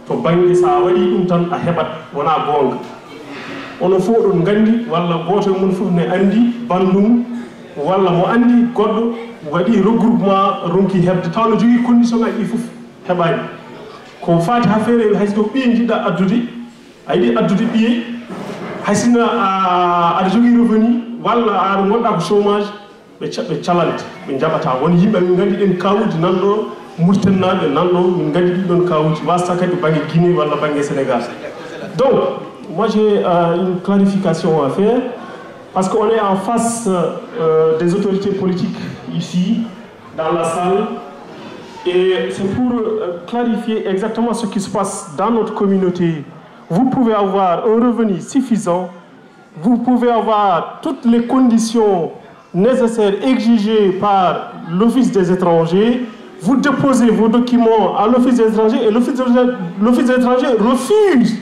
to bannge so a waɗii ɗum tan a heɓat, wonaa goonga. Onon fof oɗon nganndi walla gooto e mon fof ne anndi banndum walla mo anndi goɗɗo waɗii regroupement, ronki heɓde taw no jogii condition ngaji ɗi fof heɓaani. Ko faati haa feere hay so ko ɓiye njiɗɗa addude, a yiɗi addude ɓiye, hay sinno aɗa jogii revenu walla aɗa ngonɗa ko chômage, ɓe ɓe calante, ɓe njaɓata. Won yimɓe min nganndi ɗen kawuuji nan ɗo, murtennaaɓe nan ɗo, min nganndi ɗiɗon kawuuji wasata kadi bannge Guinée walla bannge Sénégal. Donc moi j'ai euh, une clarification à faire, parce qu'on est en face euh, des autorités politiques ici dans la salle, et c'est pour euh, clarifier exactement ce qui se passe dans notre communauté. Vous pouvez avoir un revenu suffisant, vous pouvez avoir toutes les conditions nécessaires exigées par l'Office des étrangers. Vous déposez vos documents à l'Office des étrangers et l'Office des étrangers refuse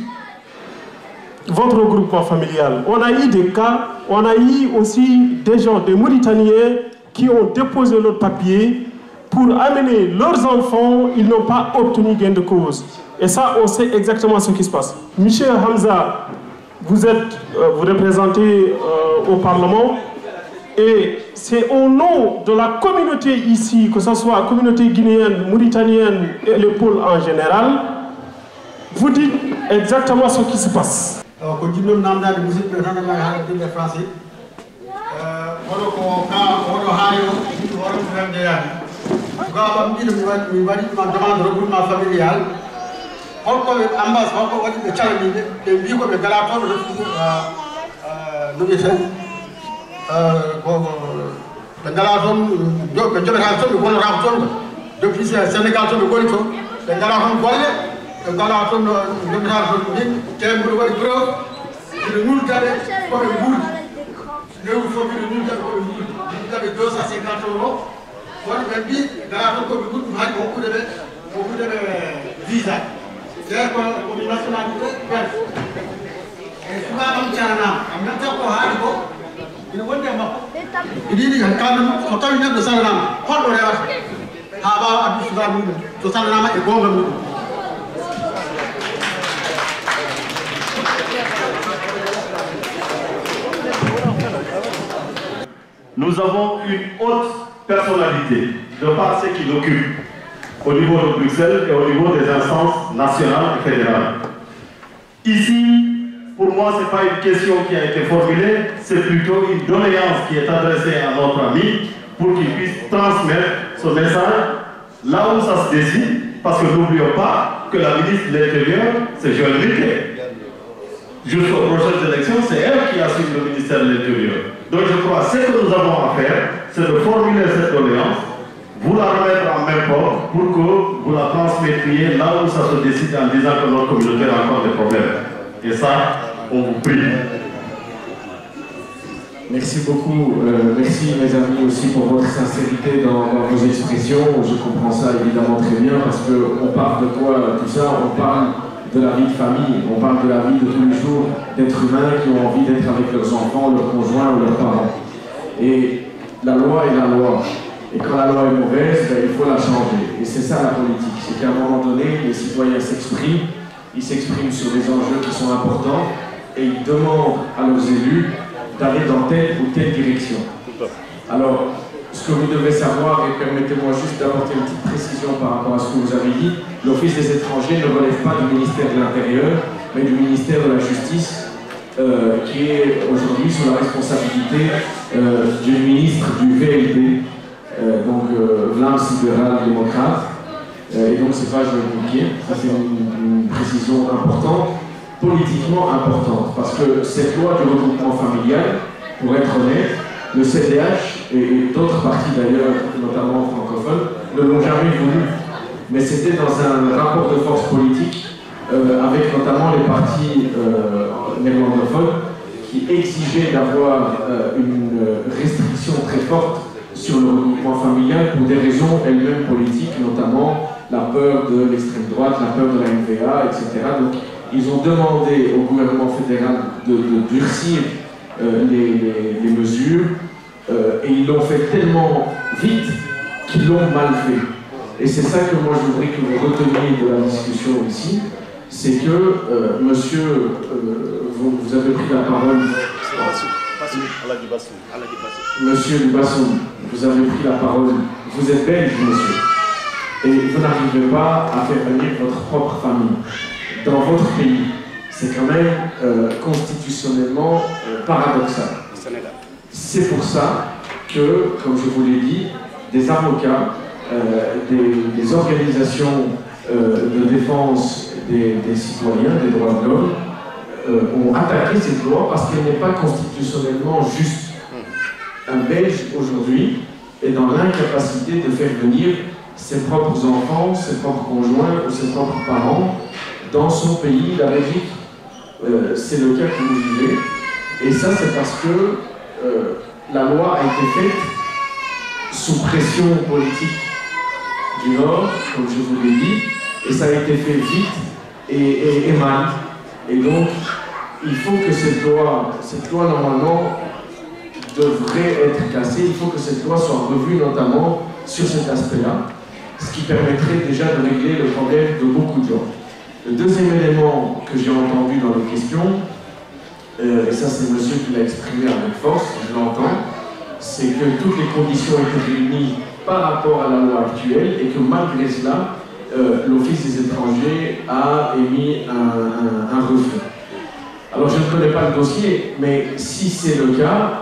votre regroupement familial. On a eu des cas, on a eu aussi des gens, des Mauritaniens qui ont déposé leur papier pour amener leurs enfants, ils n'ont pas obtenu gain de cause. Et ça, on sait exactement ce qui se passe. Monsieur Hamza, vous êtes, euh, vous représentez euh, au Parlement, et c'est au nom de la communauté ici, que ce soit la communauté guinéenne, mauritanienne et les pôles en général, vous dites exactement ce qui se passe. Ko jiɗɗon namdaade musidɓe tan e maɓɓe haalde ɗum e français. Kono ko ka oɗo haali o, ɗum hoore ɗum tan jeyaani. Ko ka ɓam ɗiɗo mi waɗi mi waɗi ɗuma demande regroupement familial. Holko ɓe ambassade, holko waɗi ɓe calaniiɓe, ɓe mbii ko ɓe ngalaa toon refugee, ah, ah, no wiyetee, ah, ko, ko ɓe ngalaa toon, jo-, ɓe njoɓetaako toon, ɓe ngollotaako toon. Depuis Sénégal toon ɓe ngoni toon, ɓe ngalaa toon golle, ɓe ngalaa toon, no njoɓetaako toon. Min, tee mboɗo waɗi preuve, ina nulda ɓe ko ɓe nguurdi. Lewru fof mbiɗo nulda ɓe ko ɓe nguurdi. Nulda ɓe deux cent cinquante euros. Kono ɓe mbii, ngalaa toon ko ɓe nguurdi, haɗi ko hokkude ɓe, hokkude ɓe visa. Tee ko, ko mi nationalité belge. E suka am calanaama, am nan tan ko haali ko, ina wondi e makko. Ina yiɗi kam, kam, so tawi neɗɗo salanaama, holɗo rewata? Haa waawa addude suka muɗum, so salanaama e goonga muɗum. Nous avons une haute personnalité de par ce qu'il occupe au niveau de Bruxelles et au niveau des instances nationales et fédérales. Ici, pour moi, ce n'est pas une question qui a été formulée, c'est plutôt une doléance qui est adressée à notre ami pour qu'il puisse transmettre ce message là où ça se décide, parce que n'oublions pas que la ministre de l'Intérieur, c'est Joël Riquet. Jusqu'aux prochaines élections, c'est elle qui assume le ministère de l'Intérieur. Donc je crois que ce que nous avons à faire, c'est de formuler cette doléance, vous la remettre en main propre pour que vous la transmettriez là où ça se décide en disant que notre communauté rencontre des problèmes. Et ça, on vous prie. Merci beaucoup. Euh, merci, mes amis, aussi pour votre sincérité dans, dans vos expressions. Je comprends ça évidemment très bien parce que on parle de quoi, tout ça? On parle de la vie de famille, on parle de la vie de tous les jours d'êtres humains qui ont envie d'être avec leurs enfants, leurs conjoints ou leurs parents. Et la loi est la loi. Et quand la loi est mauvaise, ben, il faut la changer. Et c'est ça la politique. C'est qu'à un moment donné, les citoyens s'expriment, ils s'expriment sur des enjeux qui sont importants et ils demandent à leurs élus d'aller dans telle ou telle direction. Alors, ce que vous devez savoir, et permettez-moi juste d'apporter une petite précision par rapport à ce que vous avez dit, l'Office des étrangers ne relève pas du ministère de l'Intérieur, mais du ministère de la Justice, euh, qui est aujourd'hui sous la responsabilité, euh, d'une ministre du V L D, euh, donc, euh, Vlaams Libéral Démocrate. Euh, et donc, c'est pas Joël Bouquet. Ça, c'est une, une précision importante, politiquement importante, parce que cette loi du regroupement familial, pour être honnête, le C D H et, et d'autres partis d'ailleurs, notamment francophones, ne l'ont jamais voulu. Mais c'était dans un rapport de force politique, euh, avec notamment les partis, euh, néerlandophones qui exigeaient d'avoir, euh, une restriction très forte sur le regroupement familial pour des raisons elles-mêmes politiques, notamment la peur de l'extrême droite, la peur de la N V A, et cetera. Donc, ils ont demandé au gouvernement fédéral de, de durcir, euh, les, les, les mesures, euh, et ils l'ont fait tellement vite qu'ils l'ont mal fait. Et c'est ça que moi je voudrais que vous reteniez de la discussion ici, c'est que, euh, monsieur, euh, vous, vous avez pris la parole. Monsieur Libassou, vous avez pris la parole. Vous êtes belge, monsieur. Et vous n'arrivez pas à faire venir votre propre famille dans votre pays. C'est quand même, euh, constitutionnellement, euh, paradoxal. C'est pour ça que, comme je vous l'ai dit, des avocats, euh, des, des organisations, euh, de défense des, des citoyens, des droits de l'homme, euh, ont attaqué cette loi parce qu'elle n'est pas constitutionnellement juste. Un Belge aujourd'hui est dans l'incapacité de faire venir ses propres enfants, ses propres conjoints ou ses propres parents dans son pays, la Belgique. Euh, c'est le cas que vous vivez. Et ça, c'est parce que, euh, la loi a été faite sous pression politique du Nord, comme je vous l'ai dit, et ça a été fait vite et, et, et mal. Et donc, il faut que cette loi, cette loi, normalement, devrait être cassée. Il faut que cette loi soit revue, notamment sur cet aspect-là, ce qui permettrait déjà de régler le problème de beaucoup de gens. Le deuxième élément que j'ai entendu dans les questions, euh, et ça c'est monsieur qui l'a exprimé avec force, je l'entends, c'est que toutes les conditions étaient réunies par rapport à la loi actuelle et que malgré cela, euh, l'Office des étrangers a émis un, un- un refus. Alors je ne connais pas le dossier, mais si c'est le cas,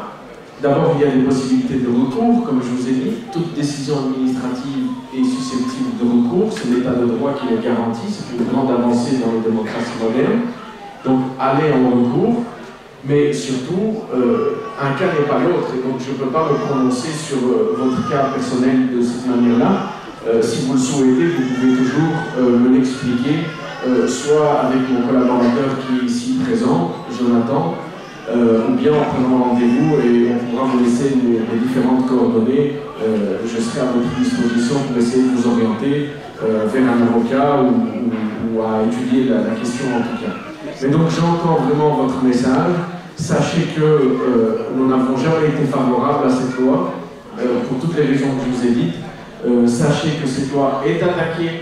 D'abord, il y a des possibilités de recours. Comme je vous ai dit, toute décision administrative est susceptible de recours. C'est l'état de droit qui le garantit. C'est une grande avancée dans les démocraties modernes. Donc, allez en recours. Mais surtout, euh, un cas n'est pas l'autre. Et donc, je ne peux pas me prononcer sur euh, votre cas personnel de cette manière-là. Euh, si vous le souhaitez, vous pouvez toujours euh, me l'expliquer, euh, soit avec mon collaborateur qui est ici présent, Jonathan, euh, ou bien en prenant rendez-vous et on pourra vous laisser les, les différentes coordonnées. Euh, je serai à votre disposition pour essayer de vous orienter euh, vers un avocat ou, ou- ou à étudier la, la question en tout cas. Mais donc j'entends vraiment votre message. Sachez que euh, nous n'avons jamais été favorables à cette loi euh, pour toutes les raisons que je vous ai dites. Euh, sachez que cette loi est attaquée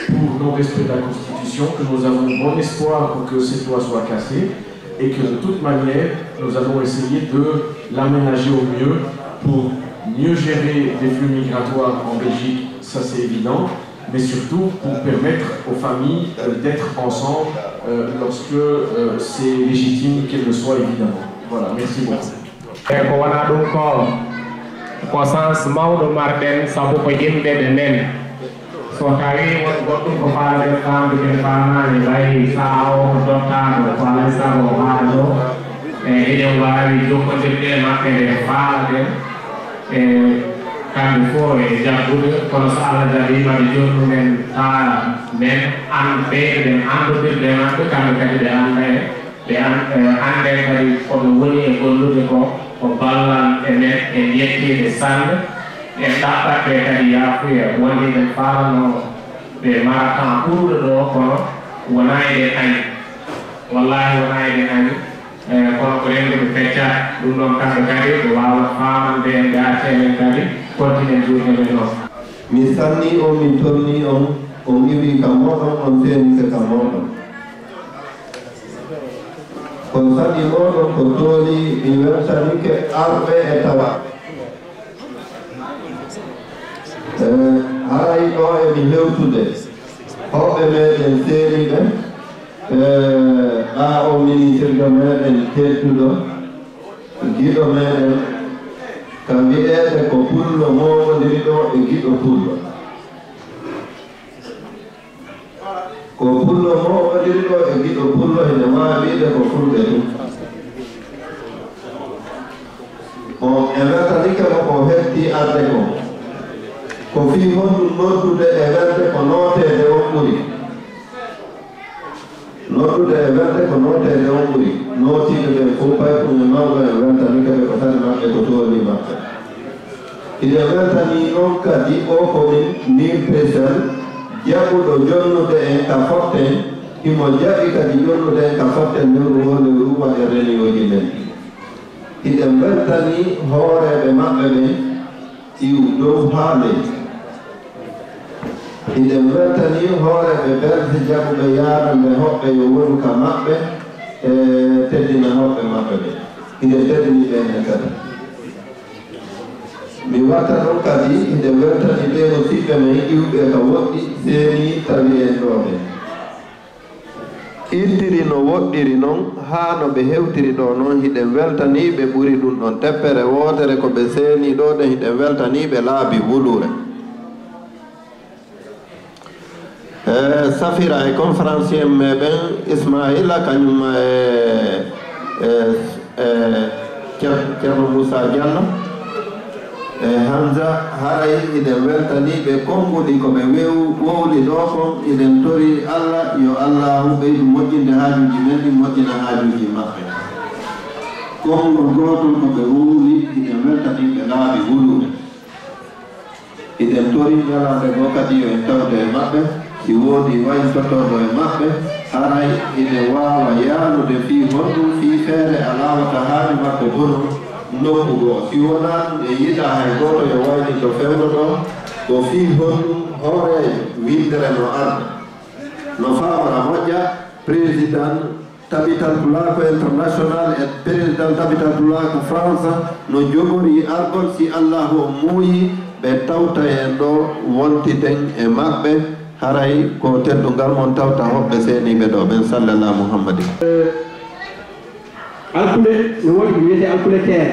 pour non-respect de la Constitution, que nous avons bon espoir pour que cette loi soit cassée et que de toute manière, nous allons essayer de l'aménager au mieux pour mieux gérer les flux migratoires en Belgique, ça c'est évident, mais surtout pour permettre aux familles euh, d'être ensemble euh, lorsque euh, c'est légitime qu'elles le soient évidemment. Voilà, merci beaucoup. E ko wonaa ɗum ko, ko sens mawɗo marɗen, sabu ko yimɓe ɓe men. So tawii won goɗɗum ko faalɗen faamdude, faamaani, mbayi sahaa o ko dottaaɗo, ko alaa e sago o haala ɗo, e hiɗen waawi jokkondirde e maɓɓe nde faalaɗen, e kamɓe fof e jaggude, kono so Allah jaɓii, maɓe jonnu men taa men an ɓeyduɗen anndodirde e maɓɓe, kamɓe kadi ɓe annda en. Ɓe an- ɓe annden kadi ko ɓe woni e gollude ko, ko ballal e men, en yettii ɓe sanne, en ɗaɓɓat ɓe kadi yaafuya, wonde eɗen faalano ɓe mara temps ɓurɗo ɗo, kono wonaa eɗen añi, wallaahi wonaa eɗen añi, e kono ko rennduɓe peccaat, ɗum ɗoon kamɓe kadi ɓe waawa faamande en, ɓe acca en kadi kontinen juuɗe men ɗo. Mi sannii on, mi tolnii on, on iwii ka mooɗon, on seenike ka mooɗon. Ko saɗi mooɗon ko tooli, mi weltanike arɓe e tawaaɓe. E, haray ɗo e mi hewtude hoɓɓe meɗen seeniiɓe, e, ɓaa o ministirjo meɗen tedduɗo, giɗo meɗen, ka wi'eede ko pullo mooɓondiri ɗo e giɗo pullo. Ko pullo mooɓondiri ɗo e giɗo pullo, ene waawi wi'de ko fulɓe tun. On e weltanike mo ko heɓtii arde kon. Ko fii honɗun noddude e welde ko nooteede on ɓuri? Noddude e welde ko nooteede on ɓuri. Nootiiɓe ɓen fow, paypun e mawɗo en weltanike ɓe, ko sali maɓɓe, ko toolnii maɓɓe. Hiɗen weltanii non kadi oo ko min, min Pesel, jaɓuɗo jonnude en ka fotten, himo jaɓi kadi jonnude en ka fotten lewru oo lewru, waɗen reniyooji men ɗin. Hiɗen weltanii hooreeɓe maɓɓe ɓen, iw dow haa ley. Hiɗen weltanii hooreeɓe Belge jaɓuɓe yaarande hoɓɓe yo wonu ka maɓɓe, e teddina hoɓɓe maɓɓe ɓen. Hiɗen teddinii ɓen en kadi. Mi watta ɗon kadi, hiɗen weltanii ɓee musiɓɓe men iwɓe ka woɗɗi, seenii tawi en ɗoo ɓen. Ittiri no woɗɗiri non, haa no ɓe hewtiri ɗoo non, hiɗen weltanii ɓe ɓuri ɗun ɗon teppere wootere ko ɓe seenii ɗoo ɗen, hiɗen weltanii ɓe laabi wuluure. E, Safira e conférencier meɗen Ismaila, kañum e, e, e Cer-, Ceerno Moussa Diallo e Hamza, haray hiɗen weltanii ɓe konnguɗi ko ɓe wew-, wowli ɗoo kon. Hiɗen torii Alla, yo Allaahu ɓeydu moƴƴinde haajuuji men ɗin, moƴƴina haajuuji maɓɓe. Konngol gootol ko ɓe wowli, hiɗen weltanii ɓe laabi wuluure. Hiɗen torii ñalaande goo kadi yo en tawde e maɓɓe, si woodii wayin tottorɗo e maɓɓe, haray hiɗen waawa yaanude fii honɗun, fii feere alaa wata haaju makko bonu nokku goo. Si wonaa ɗun, en yiɗaa hay gooto yo waynin to fewndo ɗoo, ko fii honɗun hooreejo winndere no arda, no faamara moƴƴa, président Tabital Pulaaku International e président Tabital Pulaaku France no jogori argol, si Allaahu on muuyii, ɓe tawta en ɗoo wontiden e maɓɓe, haray ko teddungal mon tawta hoɓɓe seeniiɓe ɗoo ɓen, sallallahu Muhammadin. Alkule, no woodi ko wiyetee alkule teer.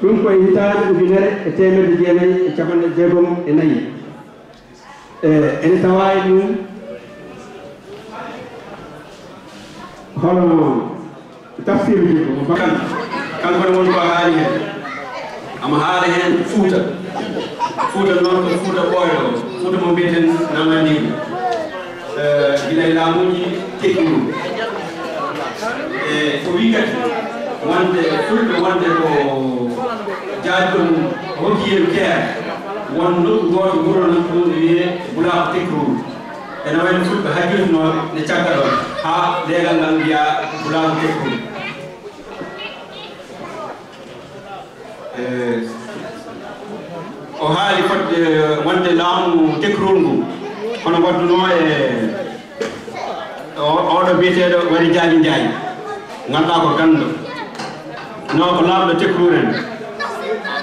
Ɗum ko e hitaande ujunere e teemedde jeenayi e cappanɗe jeegom e nayi. E ene tawaa e ɗum hono tafsiruuji ko kan kanko ne woni ko haali heen. Ama haala heen Fuuta. Fuuta noon ko Fuuta ɓooyɗo, Fuuta mo mbiyeten Nanandiri. Gila e laamuuji tekki ɗum. E ko wii kadi wonde Fulɓe wonde ko jaajɗo mum hokki yeru keer, won nokku gooto wuro nan ɗum ne wiyee Bulaaku Tekruuru. Ene wayno Fulɓe hajjoytunooɓe ne cagga ɗoon haa leegal ngal mbiyaa Bulaaku Tekruuru. E o haali fodde wonde laamu Tekruuru ngu hono waɗdunoo e oɗo biyeteeɗo Wari Jaaji Njaay, ngannduɗaa ko ganndo, no ko laamɗo Tekruuru en.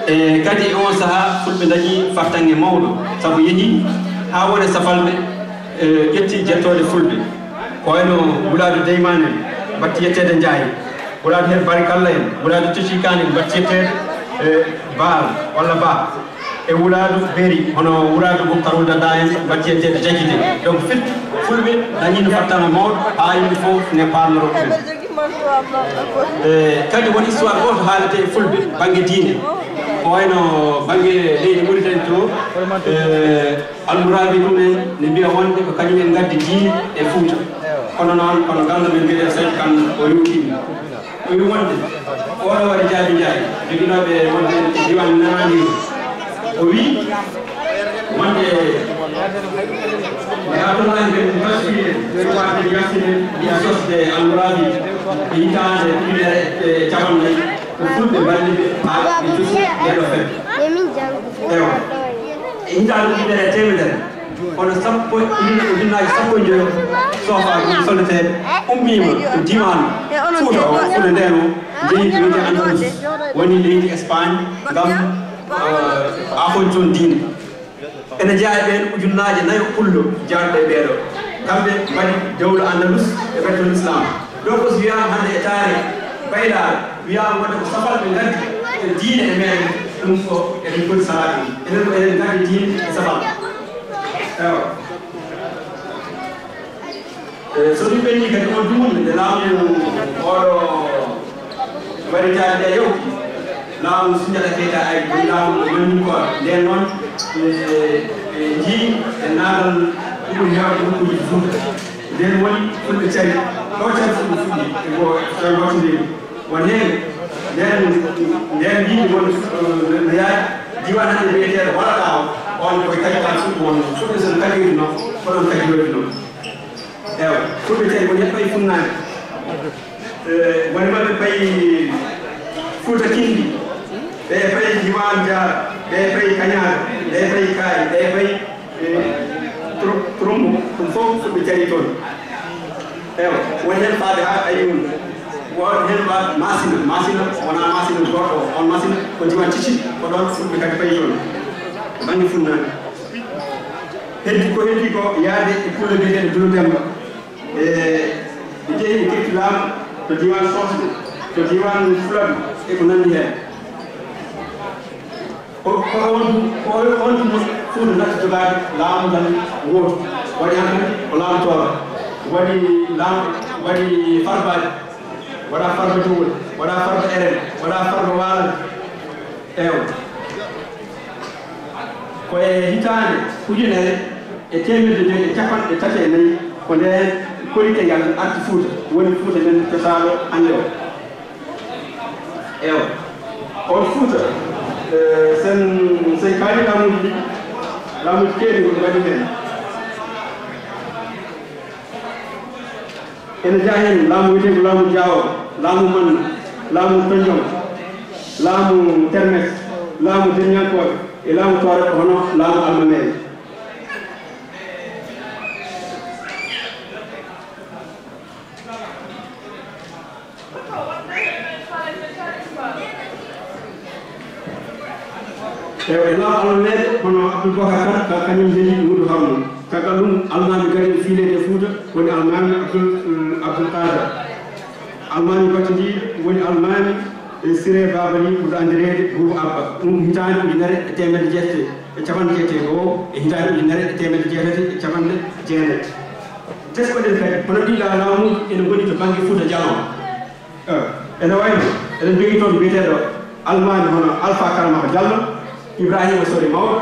E kadi e oon sahaa Fulɓe ndañi fartaŋŋe mawɗo, sabu yehi haa wone Safalɓe, e ƴetti jettooɗe Fulɓe, ko wayno Wulaadu Deymaan en, mbatti yetteede Njaay. Wulaadu heen Barikalla en, Wulaadu Tecikaan en, mbatti yetteede e Baal walla Ba. E Wulaadu Beri, hono Wulaadu Bukar Wulda Da en, mbatti yetteede Jakite. Donc, firti Fulɓe dañiino fartaŋŋe mawɗo haa yimɓe fof ne paamnoroo ɗum. E kadi won histoire gooto haaletee e Fulɓe bannge diine. Ko wayno bannge leydi Muritani to, e Almuraabi ɗum en ne mbiya wonde ko kañum en ngaddi diine e Fuuta. Kono noon, kono ganndo men mbiyeteeɗo Sayd Kan o yowtiima. O wi wonde oɗo Wari Jaaji Njaay, joginooɓe wonde e diiwaan Nanandiri. O wi wonde nde Abdullahi ben Bashir en, joni waɗde yasine, yiɗi sosde Almuraabi e hitaande ujunere e cappanɗe nayi, ko Fulɓe mballi ɓe haa ɓe cusi ndeeɗo fedde. Ewa. E hitaande ujunere e teemedere, kono sappo, ujunnaji sappo e joyo soofaaɓe ɗum solleteeɓe ummiima e diiwaan Fuuta o, Fuuta ndeen o, njehi to wiyetee Andalus, woni leydi Espagne, ngam, eh, aafoyde toon diine. Ene jeyaa e ɓeen ujunnaaje nayo pullo jaaduɗo e ɓeeɗo. Kamɓe mbaɗi dowla Andalus e ɓettoon Islam. Donc, so wiyaama hannde e taariik, Baylaa, wiyaama wonde ko Safalɓe ngaddi diine e meeɗen, ɗum ko eɗen poti salaade ɗum. Enen ko eɗen ngaddi diine e Safal. Ewa. E, so ɗum ɓenni kadi, on dumunna nde laamu oɗo Wari Jaaji Njaay yawti, laamu Sunjata Keyta Aydi, woni laamu Mandinkooɓe. Ndeen noon, e, e, njii e naadal ɗum heewde nokkuuji Fuuta. Ndeen woni Fulɓe cari, ɗo cari Fulɓe fuɗɗi, e ko tawi wattindiri. Won heen, ndeen, ndeen yimɓe won, eh, no yaari diiwaan hannde wiyeteeɗo Waraɗaawo, on koye Kaƴkal Fulɓe won, Fulɓe so kadirinoo, ko ɗoon kadiroyrinoo. Ewa, Fulɓe tawi ko neɗɗo e funnaange. Eh, woni maɓɓe payi Fuuta Kinndi, ɓe payi Diiwaan Jaara, ɓe payi Kañaaka, ɓe payi Kaari, ɓe payi, eh, Tro-, Trombo, ɗum fof Fulɓe carii toon. Ewa, woni heen faade haa Ayuun, won heen faade Maasina, Maasina wonaa Maasina gooto o, on Maasina ko Diiwaan Titi, ko ɗoon Fulɓe kadi payi toon, bannge funnaange. Heddi ko heddi ko yaade e pullo biyeteeɗo Dulu Demba. E, ɓe jehi ɓe keɓti laamu to diiwaan Sosde, to diiwaan Fuladu e ko nanndi heen. Ko, ko on, ko on tuma Fuuta natti jogaade laamu tan ngootu. Waɗi hankadi ko laamu Tooro. Waɗi laamu, waɗi Farbaaji, waɗa Farba Jowol, waɗa Farba Eren, waɗa Farba Waalani. Ewa. Ko e hitaande ujunere e teemedde joy e cappanɗe tati e nayi, ko ndeen Koritegal arti Fuuta, woni Fuuta men cosaaɗo hannde o. Ewa. On Fuuta, eh, sen, sen kaali laamuuji ɗiɗi, laamuuji keeriiɗi ko mbaɗi heen. Ene jeyaa heen laamu wiyeteengu laamu Jaawo, laamu Manna, laamu Tonjom, laamu Termes, laamu Deññankooɓe e laamu Toore, hono laamu Almameeɓe. Ewa, e laamu Almameeɓe, hono Abdul Bokar Kan, ka-, kañum heedi Muudu Haruna. Caggal ɗum, almaami gariiɗo fiileede e Fuuta, woni almaami Abdul, eh, Abdul Qaadir. Almaami battindiiɗo, woni almaami E Siré Babali, ɓurɗo anndireede Buubu Abba. Ɗum ko hitaande ujunere e teemedde jeetati e capanɗe jeetati e go'o e hitaande ujunere e teemedde jeetati e capanɗe jeenayi. Teskoɗen kadi, hono ɗii la-, laamuuji ene ngoni to bannge Fuuta Jalon. Eh, ene wayno, eɗen njogii toon biyeteeɗo Almaami hono Alfa Karamaka Jallo, Ibrahima Sori Mawɗo,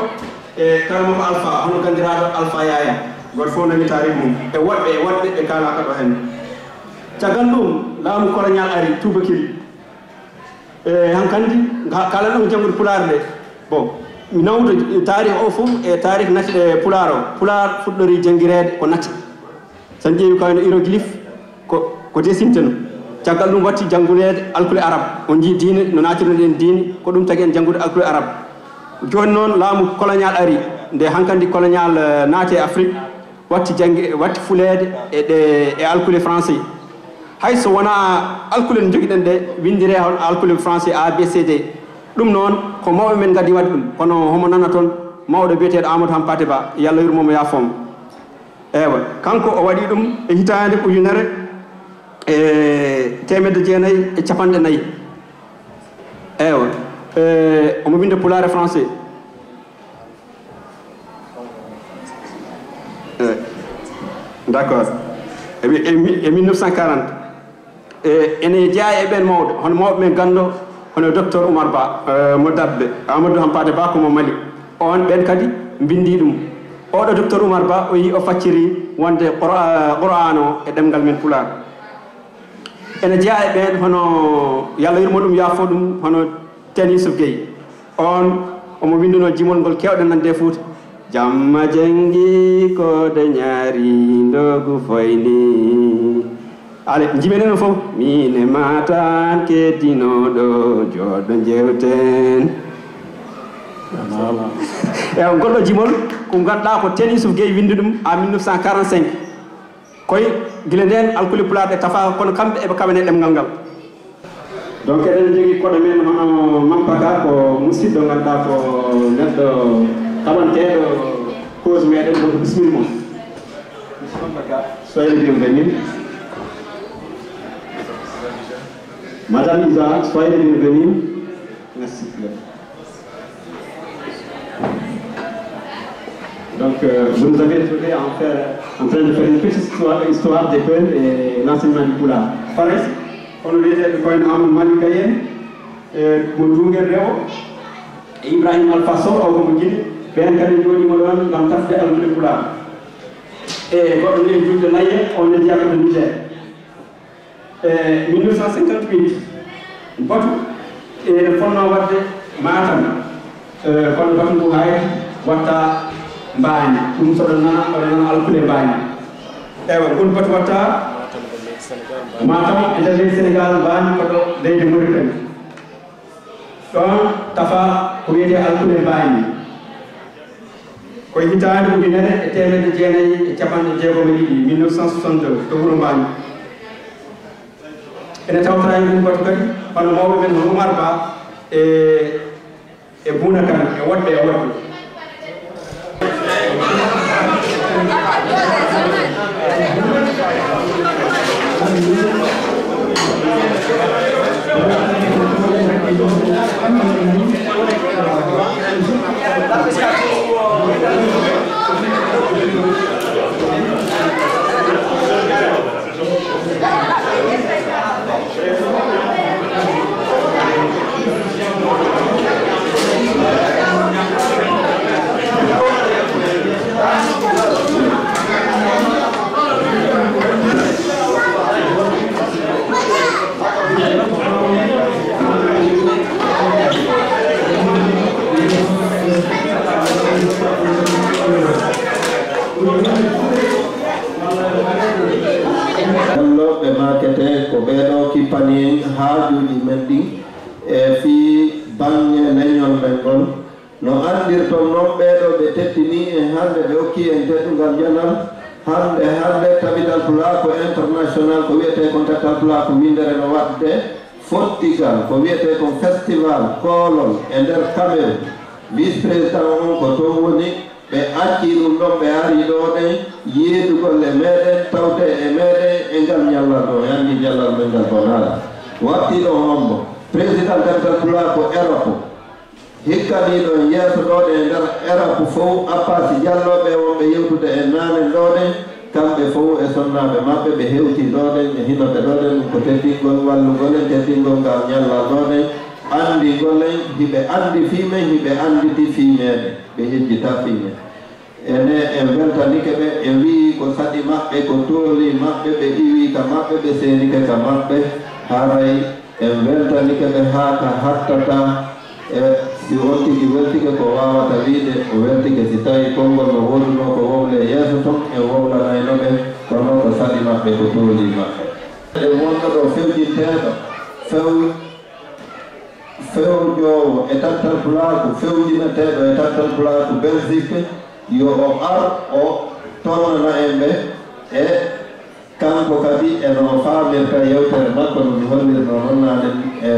e Karamaka Alfa, hono ganndiraaɗo Alfa Yaya. Gooto fof nani taariik mum. E woɗɓe, e woɗɓe ɓe kaalaaka ɗo heen. Caggal ɗum, laamu koloñaal ari, tuubakiri. E hankandi, ka-, kala ɗum janngude Pulaar nde. Bon, mi nawda taarih o fof e taarih nati ɗe Pulaar o. Pulaar fuɗɗori janngireede ko nati. So en ƴeewi ko wayno hiéroglyphe, ko, ko desinte no. Caggal ɗum watti janngureede alkule arab. On njii diine no naatirnoɗen diine, ko ɗum tagi en janngude alkule arab. Jooni noon laamu colonial ari, nde hankandi colonial, eh, naati e Afrique, watti jannge, watti fuleede e ɗe, e alkule français. Hay so wonaa alkule no njogiɗen ɗe, winndire hol alkule français A B C D. Ɗum noon, ko mawɓe men ngaddi waɗde ɗum, kono homo nana toon mawɗo biyeteeɗo Amadou Hampate Ba, yo Allah yurmo mo, yaafoo mo. Eewa, kanko o waɗi ɗum e hitaande ujunere e teemedde jeenayi e capanɗe nayi. Eewa, e, omo winnda Pulaar e français. Eh, d'accord. E mi-, e mi-, e mille neuf cent quarante, e, ene jeyaa e ɓeen mawɓe, hono mawɓe men ganndo, hono docteur Oumar Ba, eh, mo Dabbe, Amadou Hampate Ba ko mo Mali. On ɓeen kadi mbinndii ɗum. Oɗo docteur Oumar Ba, o yii o facciri wonde Qura-, Qur'aan o e ɗemngal men Pulaar. Ene jeyaa e ɓeen hono, yo Allah yurmo ɗum, yaafoo ɗum, hono Teen Youssouf Gueye. On, omo winnduno jimol ngol keewɗen nande e Fuuta. Jamma janngi ko de ñaari ndogu foyni. Ale, jimenen on fof. Min e ma tan keddinooɗo, jooɗo njeewten. E on goɗɗo jimol, ko ngannduɗaa ko Teen Youssouf Gueye winndi ɗum en mille neuf cent quarante-cinq. Koy, gila ndeen, alkule Pulaar ɗe tafaaka, kono kamɓe eɓe kaɓane ɗemngal ngal. Donc, eɗen njogii koɗo men hono Mampaka, ko musidɗo, ngannduɗaa ko neɗɗo kaɓanteeɗo cause meɗen, donc, bismilla mon. Monsieur Mampaka, soyez le bienvenu. Madame Isa, soyez le bienvenu. Merci. Donc, euh, vous nous avez trouvé en, faire, en train de faire une petite histoire, histoire des peuples et l'enseignement du Pulaar. Fares, kono wiyeteeɓe ko en Amadou Malick Gaye en, e mo Dunger Rewo, e Ibrahima Alpha Sow, o ko mo Guinée, ɓeen kadi njooɗiima ɗoon ngam tafde alkule Pulaar. E goɗɗo ne e julde Layya, on ne jeyaa ko to Niger. E mille neuf cent cinquante-huit, batu ene fotnoo waɗde Matam, e, kono batu ngu haaydi waɗta Mbaañ. Ɗum so ɗon nana, oɗon nana alkule Mbaañ. Ewa, ngun batu waɗta Matam e nder leydi Sénégal, Mbaañ ko ɗo leydi Mauritanie. Ɗoon tafa ko wiyetee alkule Mbaañ. Ko e hitaande ujunere e teemedde jeenayi e capanɗe jeegom e ɗiɗi, mille neuf cent soixante-deux, to wuro Mbaañ. Ene tawtoraa e ngun batu kadi hono mawɓe men hono Oumar Ba e, e Bouna Kane e woɗɓe e woɗɓe. Jallo ɓe maakete ko ɓeeɗo kippani en haajuuji men ɗin e fii baŋŋe leñol men ngol. No anndirton non, ɓeeɗo ɓe teddinii en hannde, ɓe okkii en teddungal njanal. Hannde, hannde, Tabital Pulaaku International, ko wiyetee kon Tabital Pulaaku winndere, no waɗde fottigal, ko wiyetee kon festival koolol e nder Cameroun. Vice-président on ko toon woni, ɓe accii ɗum ɗon, ɓe ari ɗoo ɗen yeedugol e meeɗen, tawde e meeɗen e ngal ñallal ɗoo, e anndi ñallal men ngal bonaali. Watti ɗoo hombo? Président Dental Pulaar ko Erop. Hikka nii ɗon yeeso ɗoo ɗe e nder Erop fow, Appaasi Jallo ɓe wonɓe yewtude e naanen ɗoo ɗe, kamɓe fow e sonnaaɓe maɓɓe ɓe hewtii ɗoo ɗen, e hino ɓe ɗoo ɗen, ɗum ko teddingol wallugol en, teddingol ngal ñallal ɗoo ɗen, anndingol en, hiɓe anndi fii men, hiɓe annditi fii meeɗen, ɓe yejjitaa fii men. Ene en weltanike ɓe, en wi'i ko saɗi maɓɓe, ko tooli maɓɓe, ɓe iwi ka maɓɓe, ɓe seenike ka maɓɓe, haray en weltanike ɓe haa ka hattata. E si on tigi weltike ko waawata wiide o weltike, si tawi konngol no woodunoo ko wowle yeeso ton, en wowlanayno ɓe, kono ko saɗi maɓɓe, ko tooli maɓɓe. E wonɗo ɗo fewjinteeɗo few fewjoowo e Dental Pulaaku, fewjinateeɗo e Dental Pulaaku Belgique, yo o ar o tolnana en ɓe, e kanko kadi e no o faamirta yewtere makko, no mi hollirnoo non naane e,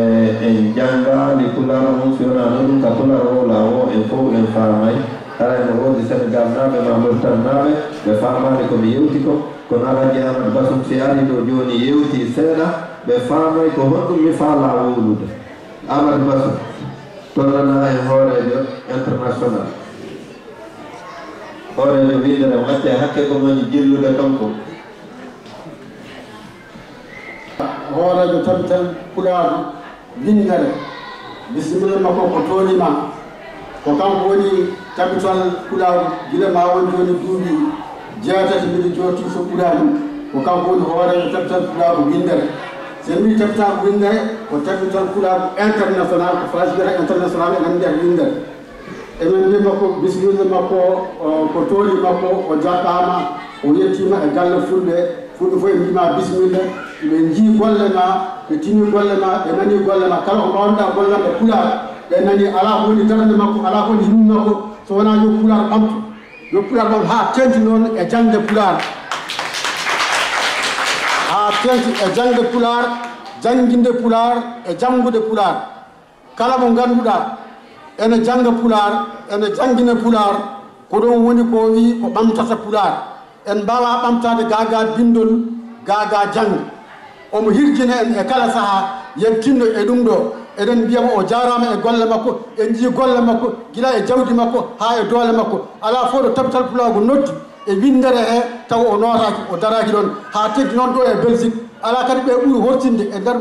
en janngaali Pulaar on, si wonaa non ɗum ka Pulaar wowlaa woo, en fow en faamay. Haray no woodi Senegaalnaaɓe maa Muritaninaaɓe, ɓe faamaali ko mi yewti kon, kono Alhaji Aamadu Basum si arii ɗoo jooni yewtii seeɗa, ɓe faamay ko honɗum mi faalaa wowlude. Aamadu Basum, tolnanaa en hooreejo international. Hooreejo winndere, waccee hakke ko woni jillude ton ko. Hooreejo Tabital Pulaaku Winndere, bisimilla makko ko tooli maa. Ko kanko woni Tabital Pulaaku gila maa won jooni duuɓi jeetati miɗo jooɗii so ɓuraani. Ko kanko woni hooreejo Tabital Pulaaku Winndere. So en mbii Tabital Winndere, ko Tabital Pulaaku International, ko Faransi wiyata international, ene nder Winndere. Emin mbiya makko bisimilla makko, o, ko tooli makko, o jaɓɓaama, o yettiima e galle Fulɓe. Fulɓe fof en mbiima bisimilla, ɓe njii golle ma, ɓe tini golle ma, ɓe nani golle ma. Kala ko mbaawnɗaa gollande Pulaar, ɓe nani, alaa ko woni darnde makko, alaa ko woni himmu makko, so wonaa yo Pulaar ɓamtu. Yo Pulaar ɓamtu haa teeŋti noon e jaŋde Pulaar. Haa teeŋti e jaŋde Pulaar, jannginde Pulaar, e janngude Pulaar. Kala mo ngannduɗaa ene jannga Pulaar, ene janngina Pulaar, ko ɗoon woni ko o wiyi ko ɓamtata Pulaar. En mbaawaa ɓamtaade gaa gaa binndol, gaa gaa janngo. Omo hirjina en e kala sahaa, yo en tinno e ɗum ɗoo. Eɗen mbiya mo o jaaraama e golle makko, en njii golle makko, gila e jawdi makko haa e doole makko. Alaa fof ɗo Tabital Pulaagu noddi e winndere he, tawa o nootaaki, o daraaki ɗoon, haa teeŋti noon ɗo e Belgique. Alaa kadi ɓe ɓuri hortinde e nder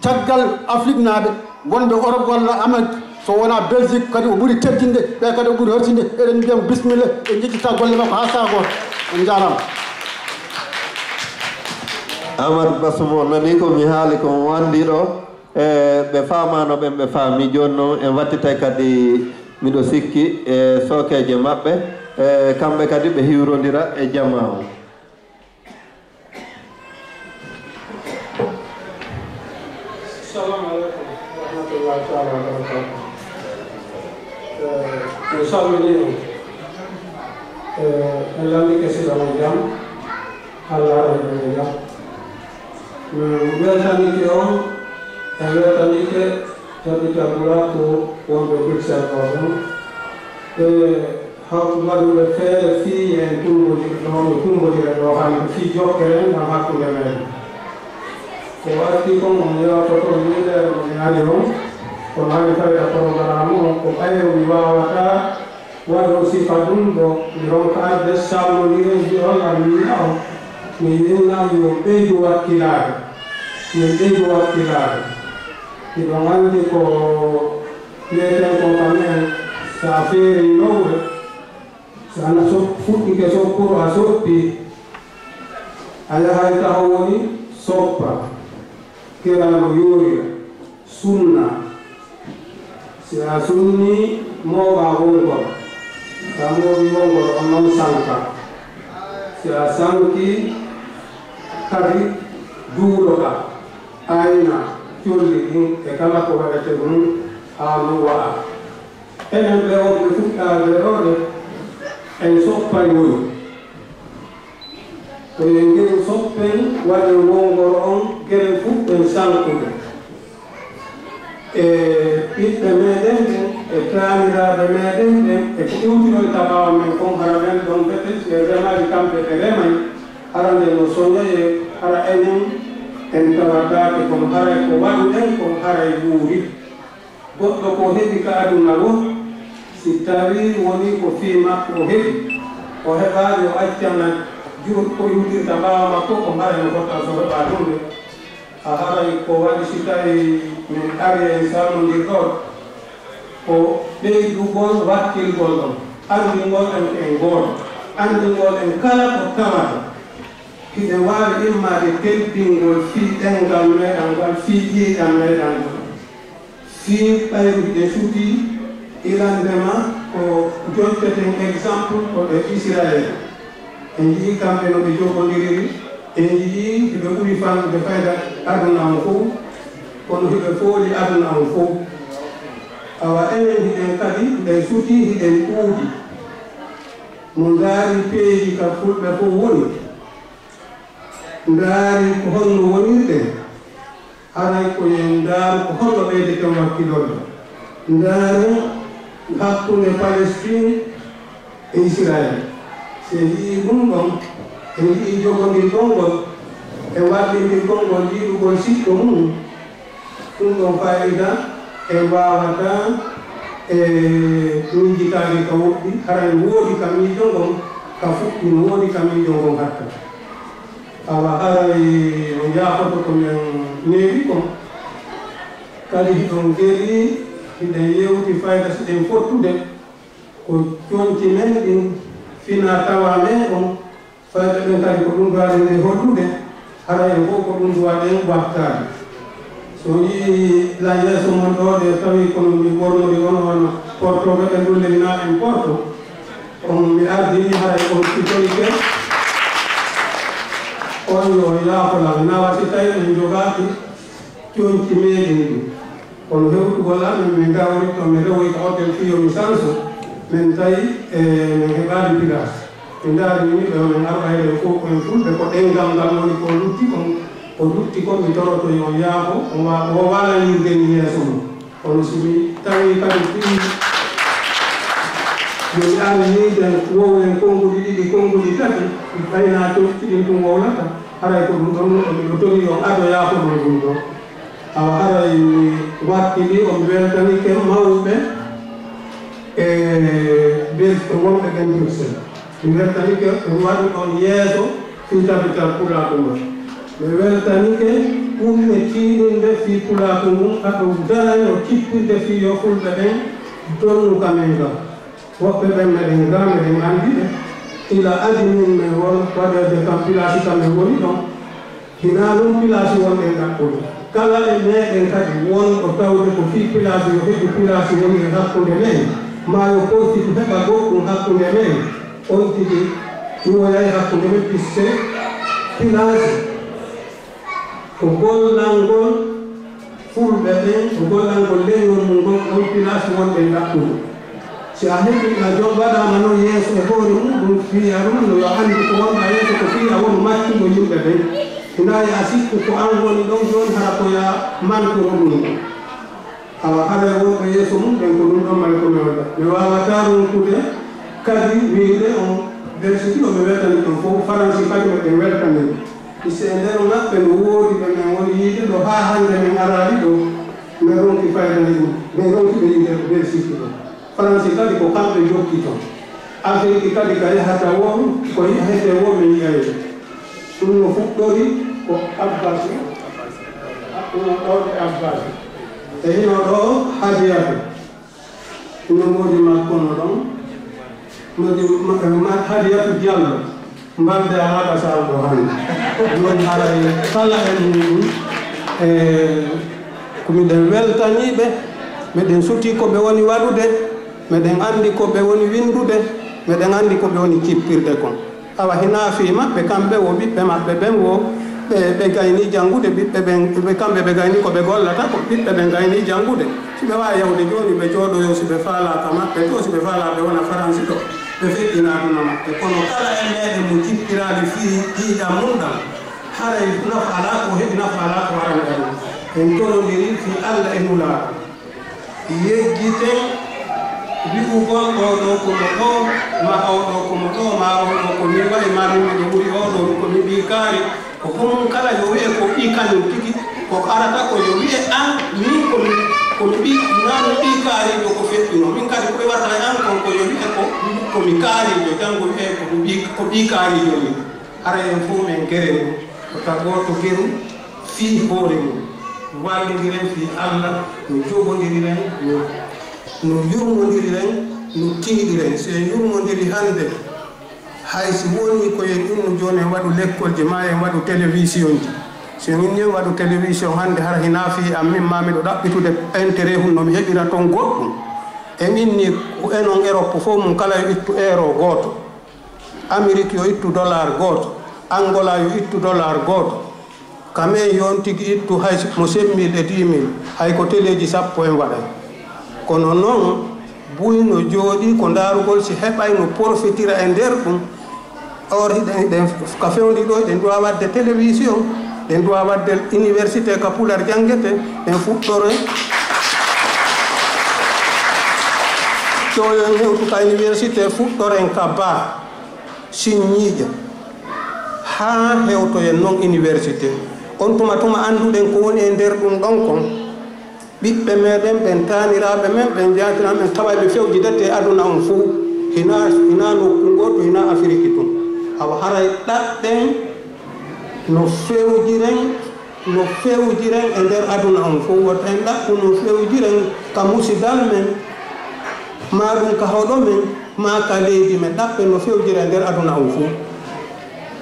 caggal Afriknaaɓe wonɓe Europe walla Amérique, so wonaa Belgique, kadi o ɓuri teddinde, ɓe kadi o ɓuri hortinde. Eɗen mbiya mo bisimilla, en njejjitataa golle makko haa sahaa gooto. On njaaraama. Aamadu Basum, on nanii ko mi haali kon, o anndii ɗo, e ɓe faamaano ɓen, ɓe faami. Jooni noon en wattitay kadi, miɗo sikki, e sookeeje maɓɓe, e kamɓe kadi ɓe hiwrondira e jamaa o. Assalamu aleykum wa rahmatullahi taala wa barakatuh. Eh, mi salminii on. Eh, en lanndike si on e jam, Alla e on e jam. Mi weltanike on, en weltanike Tabital Pulaaku wonɓe Bruxelles ɗo ɗon. E haw-, waɗuɓe feere fii en tummbondira ɗo, no tummbondira ɗo hannde fii jokkere ngam hakkunde meeɗen. Ko arti kon on yewtoto on yiileere on e ari on, kono hani fayda programme on ko ɓayro mi waawataa waɗo sifa ɗum ɗo, mi ronka arde salmondiren mbi'on an mi yi'a on, mi wi'na yo ɓeydu wakkilaare, yo ɓeydu wakkilaare. Hiɗon anndi ko wiyeten kon kam en, so a feerii lowre, so a na sop-, fuɗɗike soppuru a soppi, a yahay taho woni soppa, kiraano yoorira, sunna. Si a sunnii, mooɓaa wongol. Si a mooɓii wongol, on non sanka. Si a sankii, kadi duuloɗaa, ayna colli ɗin e kala ko waɗete ɗum haa ɗum waɗa. Enen ɓe wonɓe fuɗɗaade ɗoo ɗe, en soppay woni. Ko e ngel soppen waɗen wongol on gere fuɗɗen sankude. E ɓiɓɓe meeɗen ɓen, e taaniraaɓe meeɗen ɓen, e ko iwtinoyta ɓaawo men kon, hara ɓen ɗon ɓe, si ɓe remaali kamɓe ɓe remay, hara nde no soñoyee, hara enen En tawataake kon haray ko waɗuɗen kon haray wuuri. Goɗɗo ko heɓi ka aduna wo, si tawii wonii ko fii makko o heɓi, o heɓaali o accana juut ko iwtirta ɓaawo makko, ko haray no fota so heɓa ɗum de. A haray ko waɗi si tawii min ari en salmondir ɗoo, ko ɓeydugol wakkilgol ɗon, anndingol en en gooto, anndingol en kala ko tawata hiɗen waawi immaade teddingol fii ɗemngal meeɗan ngal, fii ƴiiƴan meeɗan ngal. Fii ɓayru hiɗen sutii, ilannde ma ko jonteten exemple ko ɓe Israel. En njiyii kamɓe no ɓe jokkondiriri, en njiyii hiɓe ɓuri fanɗude fayda aduna on fow, kono hiɓe fooli aduna on fow. Awa enen hiɗen kadi, hiɗen sutii, hiɗen ɗuuɗi. Mo ndaari peeji ka fulɓe fow woni, ndaari ko honno wonirɗen, haray ko yen ndaaru ko honno ɓeydeten wakkilorde. Ndaaren hakkunde Palestine e Israel. Si en yi'ii ɗum ɗon, en yi'ii jogondirgol ngol e wallondirgol ngol, yiɗugol siɗɗo mum, ɗum ɗon fayida en waawataa e miijitaade ka woɗɗi, hara no woodi ka miijo ngon ka fuɗɗi, no woodi ka miijo ngon hatta. Awa haray on yaafoto ko men neewi kon. Kadi hiɗon geli, hiɗen yewti fayda si ɗen fottude ko conci men ɗin fina tawa men on. Fayɓe ɓen kadi ko ɗum duwaɗen ɓe hollude, hara en fof ko ɗum duwaɗen waftaade. So on yii lan yeeso mon ɗo, ɗe tawi kono mi ɓornori on, on portooɓe ɓe ɗum lelina en porto. On mi ardini, haray on sitoyke. On yo yaafo lan, nawa si tawi en jogaaki conci meeɗen ɗin. Kono hewtugol amen, min gawri to mi rewoyi ka hotel fii yo mi sanso, min tawi, e, min heɓaali pilaas. Min ndaari ni ɓe, min arɓa eɗen fof ko en fulɓe, ko ɗemngal ngal woni ko lutti kon, ko lutti kon, mi toroto yo yaafo, o wa-, o walanirde mi yeeso mum. Kono si mi tawi kadi fii yo mi ar miijan wowlen konnguɗi ɗiɗi, konnguɗi tati, mi ɓayna cofti ɗin tun wowlata, haray ko ɗum ɗon miɗo tori on ado yaafo mon ɗum ɗo. Awa haray mi wakkili, o mi weltanike mawɓe e Bel-, wonɓe ɓen Bruxelles. Mi weltanike waɗuɗon yeeso fii tabital pulaaku ngon. Mi weltanike ɗum e tiiɗinde fii pulaaku ngun, aɗo darani o kippirde fii yo fulɓe ɓen donnu ka men ga. Woɓɓe ɓen meɗen ga, meɗen anndi ɓe. Ila adi min men won waɗeede kam pilaasi ka men woni ɗon. Hinaa non pilaasi wonɗen ɗaɓɓude. Kala e meɗen kadi wonɗo tawde ko fii pilaasi yo heɓu pilaasi woni e hakkunde men, maa yo portitu heɓa goɗɗum hakkunde men, on tigi iwoyay hakkunde men, puisque pilaasi ko gollal ngol fulɓe ɓen, ko gollal ngol leñol mum ngol, on pilaasi wonɗen ɗaɓɓude. Si a heɓii a jom waɗaama noon yeeso e hoore muɗum, fii a ɗum no yo anndi ko wonɗaa yeeso ko fii a wonu maccuɗo yimɓe ɓen. Hinaa yo a sikku ko an woni ɗon jooni hara ko yo a mantoro ɗum ɗon. Awa haray wonɓe yeeso mum ɓen ko ɗum ɗon mari ko mi waɗa. Mi waawataa ronkude kadi wiide on versiti o mi weltani ɗon fof, Faransi kadi meɗen weltani. Ise e nder maɓɓe no woodi ɓe men woni yiide ɗo haa hannde men araali ɗo, men ronki fayda e ɗum. Men ronki ɓe yiide versiti ɗo. Faransi kadi ko kamɓe jokki ton. Afiriki kadi ka yahata woo, ko yahete woo min yi'ay. Ɗum no fuɗɗori ko Abbas, ɗum no ɗo e Abbas. E hino ɗo Hadiyatu. Hino moodi makko no ɗon. Moodi ma, ma, Hadiyatu Diallo. Mbalde alaa ka sal ɗo hannde. Jooni haray kala en muɗum, e ko miɗen weltanii ɓe, meɗen sutii ko ɓe woni waɗude, meɗen anndi ko ɓe woni winndude, meɗen anndi ko ɓe woni cippirde kon. Awa hinaa fii maɓɓe kamɓe wo ɓiɓɓe maɓɓe ɓen wo ɓe, ɓe gaynii janngude, ɓiɓɓe ɓen, ɓe kamɓe ɓe gaynii ko ɓe gollata ko, ɓiɓɓe ɓen gaynii janngude. Si ɓe waawi yahude jooni ɓe jooɗoyoo, si ɓe faalaa ka maɓɓe to, si ɓe faalaa ɓe wona Faransi to. Ɓe feƴƴina aduna maɓɓe. Kono kala e meɗen mo jippiraali fii ƴiiƴam mum ɗam, haray nafa alaa ko heɓi, nafa alaa ko arani aduna. En torondiri fii Alla e Nulaaɗo. Yeggiten Wi'ugol oo ɗoo ko mo ɗoo, ma oo ɗoo ko mo ɗoo, ma oo ɗoo ko min wa'i, ma min miɗo ɓuri oo ɗoo, ko mi ɓii kaari. Ko homum kala yo wi'e ko ɓii kañum tigi, ko arata ko yo wi'e an, min ko mi, ko mi ɓii, naa mi ɓii kaariijo ko feƴƴuno. Min kadi ko iwata e an kon ko yo wi'e ko, ko mi kaariijo, janngo wi'e ko mi ɓii, ko ɓii kaariijo min. Haray en fof men gere ɗum, ko tagooto geru fii hoore mum. Wallondiren fii Alla, no joɓondiriren, no, no yurmondiriren, no tiiɗiren. Si en yurmondiri hannde, hay si wonii ko en ummu jooni en waɗu lekkolji maa en waɗu telewisionji. Si en ummi en waɗu telewision hannde, hara hinaa fii an min maa miɗo ɗaɓɓitude intérêt hun no mi heɓira ton goɗɗum. En inni ko enon Europe fof mum kala yo ittu euro gooto. Amérique yo ittu dollar gooto, Angola yo ittu dollar gooto, ka men yo on tigi ittu hay mo cinq mille e dix mille, hay ko teleeji sappo en waɗay. Kono noon, buy no jooɗii ko ndaarugol si heɓay no porfitira e nder ɗum. Or, hiɗen, hiɗen ka fewndi ɗo, hiɗen duwa waɗde télévision, hiɗen duwa waɗde université ka pular janngete, en fuɗɗoren. Ƴooyon hewtu ka université, fuɗɗoren ka baa. Sinñiiƴe, haa hewtoyen noon université. On tuma, tuma annduɗen ko woni e nder ɗum ɗon kon. Ɓiɓɓe meɗen ɓen, taaniraaɓe men ɓen, jaatiraaɓe men, taway ɓe fewjidete e aduna on fof. Hinaa, hinaa nokku ngootu, hinaa Afiriki tun. Awa haray ɗaɓɓen no fewjiren, no fewjiren e nder aduna on fof. Wota en ɗaɓɓu no fewjiren ka musidal men, maa ɗum ka hoɗo men, maa ka leydi men. Ɗaɓɓen no fewjira e nder aduna on fof.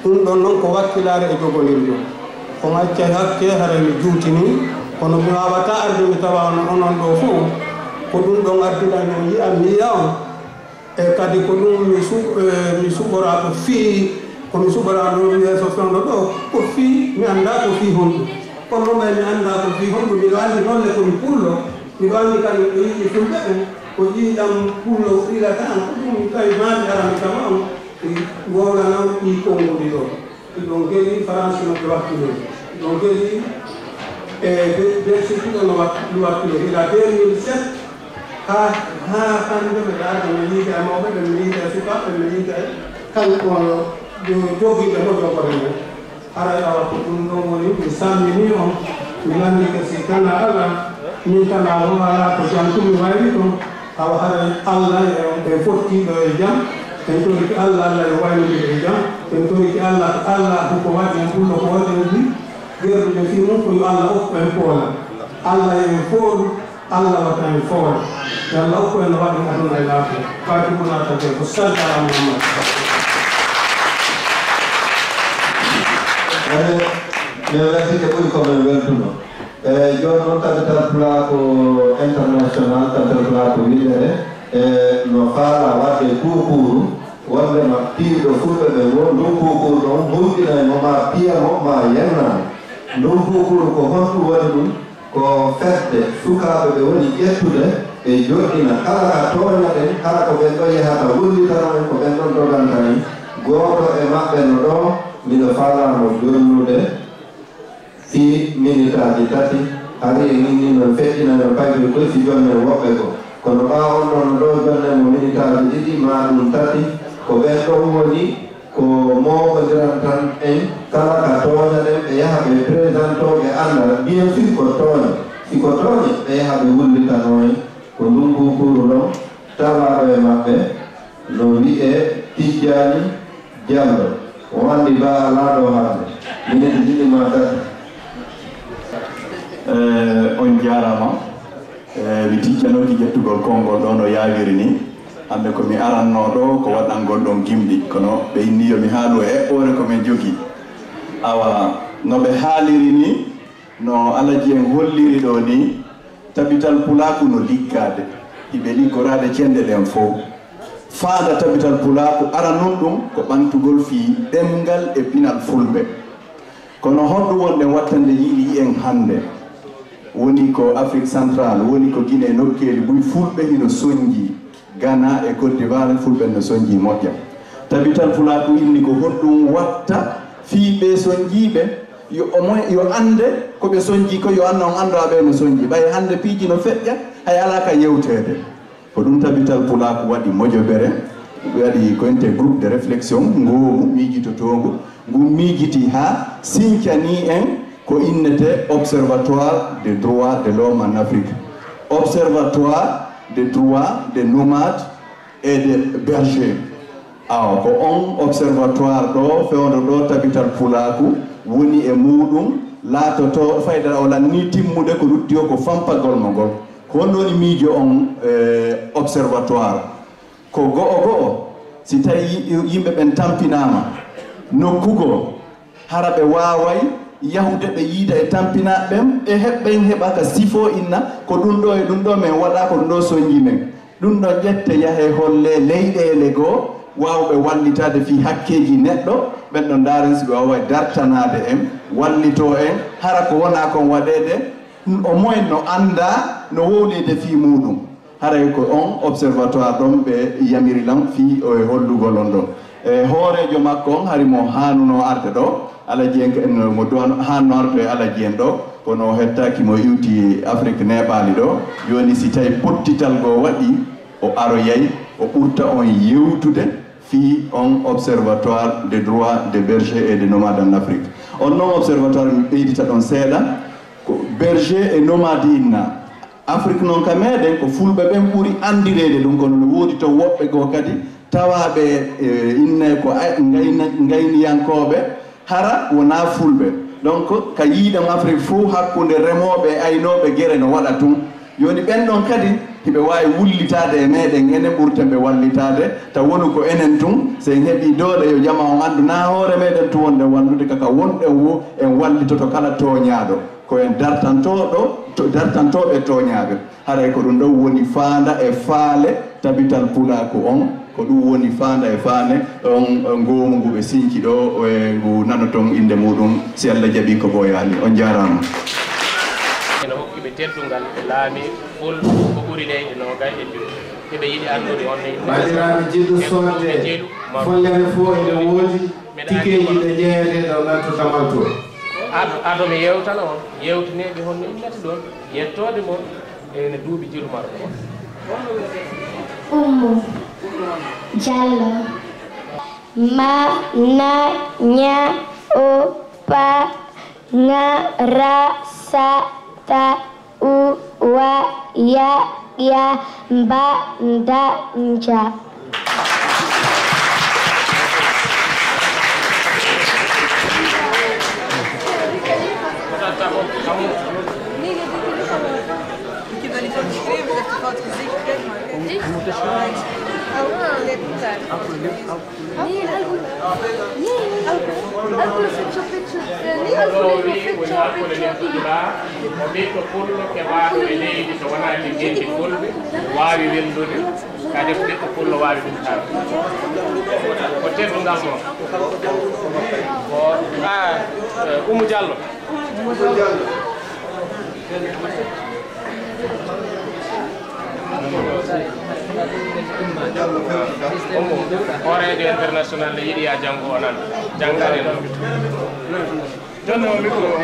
Ɗum ɗon noon ko wakkilaare e jogondirgol. On accay hakke, haray mi juutini, kono mi waawataa arde mi tawa on, onon ɗo fof. Ko ɗum ɗon addinani on yi'an mi yi'a on. E kadi ko ɗum mi su-, e, mi suɓoraa ko fii, ko mi suɓoraa ɗo yeeso fewndo ɗo, ko fii mi anndaa ko fii honɗum. Kono ɓay mi anndaa ko fii honɗum, miɗo anndi noon le ko mi pullo, miɗo anndi kadi ko yiɗi fulɓe ɓen, ko ƴiiƴam pullo ilata an, ko ɗum mi tawi maani ara mi tawa on, mi wowlana on ɗii konnguɗi ɗo. Ɗum ɗon geli France no ɓe wakkilori. Ɗum ɗon geli e Be-, Belgique ɗo no wak-, no wakkilori. Ila deux mille sept, haa, haa hannde mbeɗa arda mi yiida e mawɓe ɓe, mi yiida e sukaaɓe, mi yiida e kala ko jo-, jogiiɓe mo jokkore men. Haray awa ko ɗum ɗon woni, mi salminii on, mi lanndike si tana Alla, min tana woo alaa ko jam tumi wayri ton. Awa haray Alla e, e fottiiɗo e jam, en toriki Alla, Alla yo waynodire e jam, en toriki Alla, ko Alla ko ko waɗi en pullo, ko waɗi en bi, gerdude fii mum ko yo Alla okku en poola. Alla yo en foolu, Alla wata en foole. Yo Alla okku en no waɗi aduna e laafiya. Faati ko naata de ko salta Muhammad. Eey, min weltike ɓuri ko min weltuno. E jooni noon, Tabital Pulaaku International, Tabital Pulaaku Winndere, e no faalaa waɗde kuukuuru, wonndema piiwɗo fulɓe ɓe ngoo, ndun kuukuuru ɗon hulɓinay mo, maa piya mo, maa yenna mo. Ndun kuukuuru ko honɗun woni ɗun? Ko fedde sukaaɓe ɓe woni ƴettude ɓe joɗɗina kala ka tooñaɗen, hara ko ɓen ɗon yahata wullitano en, ko ɓen ɗon doganta en. Gooto e maɓɓe no ɗoo, miɗo faalaa mo jonnude. Fii minitaaji tati, hari en inni no feƴƴinayno paykoy koy si jonnen woɓɓe goo. Kono ɓaawo on ɗon ɗoo, jonnen mo minitaaji ɗiɗi maa ɗun tati. Ko ɓen ɗon woni ko mooɓondiran tan en, kala ka tooñaɗen, ɓe yaha ɓe présentoo, ɓe annda, bien sûr ko tooñe. Si ko tooñe, ɓe yaha ɓe wullitanoo en. Ko ndun kuukuuru ɗon tawaaɗo e maɓɓe no wi'ee Tijjaani Jallo, o anndi ba alaa ɗo hannde. Miniti ɗiɗi maa tati. Eh, on jaaraama. Eh, mi tijjanooki ƴettugol konngol ɗo no yaawiri ni. Hannde ko mi arannoo ɗo ko waɗangol ɗon gimɗi. Kono ɓe inni yo mi haalu e eɓɓoore ko min jogii. Awa, no ɓe haaliri ni, no Alaji en holliri ɗo ni, Tabital Pulaaku no liggaade, hiɓe liggoraade cenɗe ɗen fow. Faanda Tabital Pulaaku aranun ɗum ko ɓantugol fii ɗemngal e pinal Fulɓe. Kono honɗum wonɗen wattande yiɗi yi'en hannde? Woni ko Afrique Centrale, woni ko Guinée, nokkeeli buy Fulɓe hino sonjii. Ghana e Côte d'Ivoire, Fulɓe no sonjii moƴƴa. Tabital Pulaaku inni ko honɗum watta fii ɓee sonjiiɓe, yo omo, yo annde ko ɓe sonjii ko, yo anna on annda ɓee no sonjii. Ɓay hannde piiji no feƴƴa, hay alaa ka yewteede. Ko ɗum Tabital Pulaaku waɗi mojobere, waɗi ko innetee groupe de réflexion, ngoomu miijitotoongu, ngu miijiti haa sincanii en ko innetee Observatoire des droits de l'homme en Afrique, Observatoire des droits des nomades et des bergers. Awa, ko on observatoire ɗo, fewndo ɗo Tabital Pulaaku woni e muuɗum, laatotoo fayda o lannii timmude, ko lutti o ko fampagol mo ngol. Ko honno woni miijo on, eh, observatoire? Ko go'o go'o, si tawi yi-, yimɓe ɓen tampinaama nokku goo, hara ɓe waaway yahude ɓe yiida e tampinaaɓe ɓen, e heɓ-, ɓen heɓa ka sifo inna, ko ɗum ɗo e ɗum ɗo men waɗa, ko ɗum ɗo soñji men. Ɗum ɗon ƴette yahee hollee leyɗeele goo waawɓe wallitaade fii hakkeeji neɗɗo, ɓen ɗon ndaaren si ɓe waaway dartanaade en, wallitoo en, hara ko wonaa kon waɗeede, o moyen no anndaa no wowleede fii muuɗum. Haray ko on observatoire ɗon ɓe yamiri lan fii o e hollugol on ɗon. E hooreejo makko on hari mo haanunoo arde ɗo, Alaji en, mo duwano haanno arde e Alaji en ɗo, kono o hettaaki mo iwti Afrique neeɓaali ɗo. Jooni si tawi pottital goo waɗi, o aroyay, o ɓurta on yewtude fii on observatoire des droits des bergers et des nomades en Afrique. On non observatoire, mi ɓeydita ɗon seeɗa, ko berger et nomade inna. Afrik noon ka meeɗen ko fulɓe ɓen ɓuri anndireede ɗum, kono no woodi toon woɓɓe goo kadi tawaaɓe, eh, inne ko ay-, ngayna-, ngayniyankooɓe, hara wonaa fulɓe. Donc, ka yiiɗam Afrik fof, hakkunde remooɓe e aynooɓe gere no waɗa tun. Jooni ɓen ɗon kadi, hiɓe waawi wullitaade e meeɗen, enen ɓurten ɓe wallitaade, taw wonu ko enen tun, si en heɓii doole, yo jama on anndu, naa hoore meeɗen tun wonɗen wallude, ka ka wonɗen wo, en wallitoto kala tooñaaɗo. Ko en dartantooɗo, to-, dartantooɓe tooñaaɓe. Haray ko ɗum ɗon woni faanda e faale Tabital Pulaaku on. Ko ɗum woni faanda e faale on, on ngoomu ngu ɓe sinci ɗo, e ngu nanoton innde muuɗum, si Allah jaɓii ko ɓooyaani. On njaaraama. Ene hokki ɓe teddungal ɓe laami Fulɓe ko ɓuri leyɗe noogay e joy. Hiɓe yiɗi anndude on ne. Banndiraaɓe jiɗɗo soodde follere fof ene woodi. Tikeeji ɗe jeeyatee ɗo natto damal to. Ado, ado mi yewtana on, yewtineeɓe honno innata ɗon, yettoode mon, ene duuɓi jilumar ko on. Ummu Jallo. Ma, na, ña, o, pa, ŋa, ra, sa, ta, u, wa, ya, ƴa, mba, nda, nja. Alkule, alkule, alkule, fecco, fecco, fecco, fecco. O ɓiɗɗo pullo keɓaaɗo e leydi so wonaa liggeydi fulɓe, waawi wellude, kadi ko ɓiɗɗo pullo waawi ɗum tan. Ko teddungal mo. Ko, ah, eh, Oumou Diallo. Hooreejo international ne yiɗi yaa janngo o nan. Janngan en ɗo. Jonne o micro o.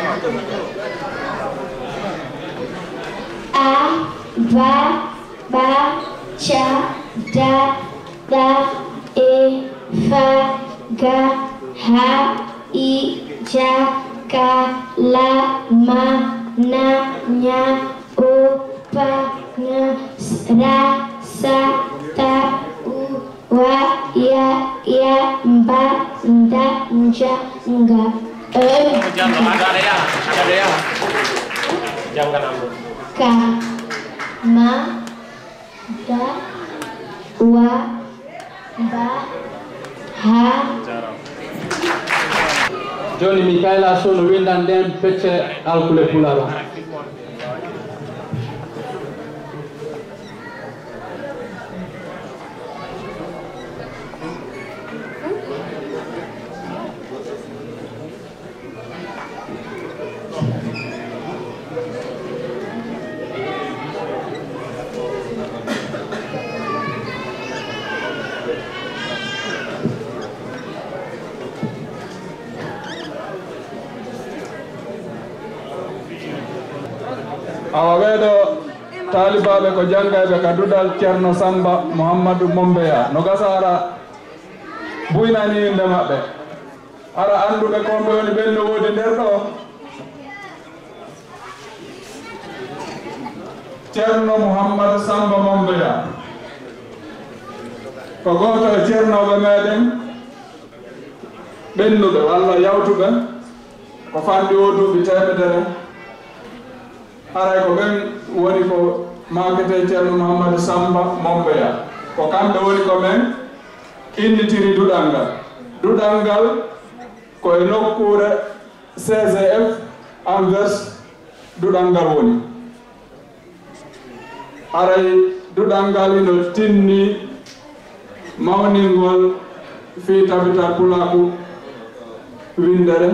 A, ba, ɓa, ca, da, ɗa, e, fa, ga, ha, i, ja, ka, la, ma, na, ña, o, pa, ŋa, ra, sa, ta, u, wa, ya, ƴa, mba, nda, nja, nga. Oumou Diallo, aɗa, aɗa yaha, aɗa yaha. Jannganam ɗum. Ka, ma, da, wa, ba, ha. Jooni Mikaela Sow no winndan ndeen pecce alkule pular o. Awa, ɓeeɗo. Taalibaaɓe ko janngayɓe ka duɗal Ceerno Sammba Muhammadu Mombeya. No gasa ara buynani innde maɓɓe. Ara annduɓe ko ɓe woni ɓen no woodi nder ɗoo. Ceerno Muhammadu Sammba Mombeya ko gooto e ceernooɓe meɗen ɓennuɓe walla yawtuɓe ko fanɗi o duuɓi teemedere. Haray ko ɓen woni ko maaketee Ceerno Muhammadu Sammba Mombeya. Ko kamɓe woni ko men innitiri duɗal ngal. Duɗal ngal ko e nokkuure C G F Anvers duɗal ngal woni. Haray duɗal ngal ino tinni mawningol fii tabital pulaaku winndere,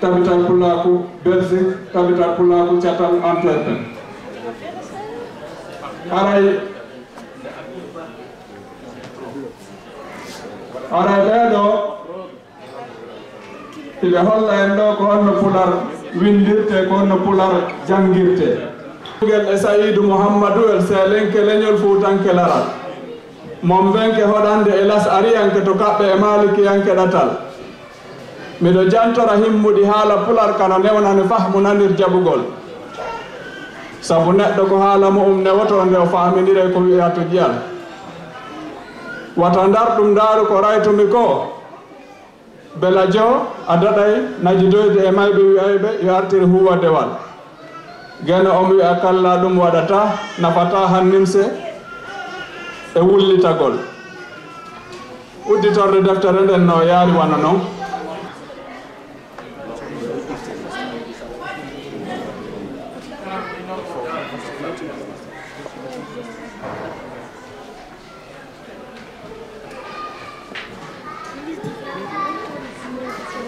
tabital pulaaku Belgique, tabital pulaaku catal Antwerpen. Haray, haray ɓee ɗoo hiɓe holla en ɗoo ko honno pular winndirtee, ko honno pular janngirtee. Ngel e Sa'iidu Muhammadu el seelenke leñol fuutanke laral. Mombenke hoɗande e las ariyanke to kaɓɓe e maalikiyanke ɗatal. Miɗo jantora himmuɗi haala pular kana newnani fahmu nanir jaɓugol. Sabu neɗɗo ko haala mu'um newotoo nde o faaminiree ko wi'aa to ƴiyal. Wata ndar ɗum ndaaru ko raytumi ko. Belajo a daɗay najidoyde e mayɓe wi'ayɓe yo artir huuwa dewal. Geno on wi'a kalla ɗum waɗataa, nafataa hannimse e wullitagol. Udditorde deftere nden no yaari wano non.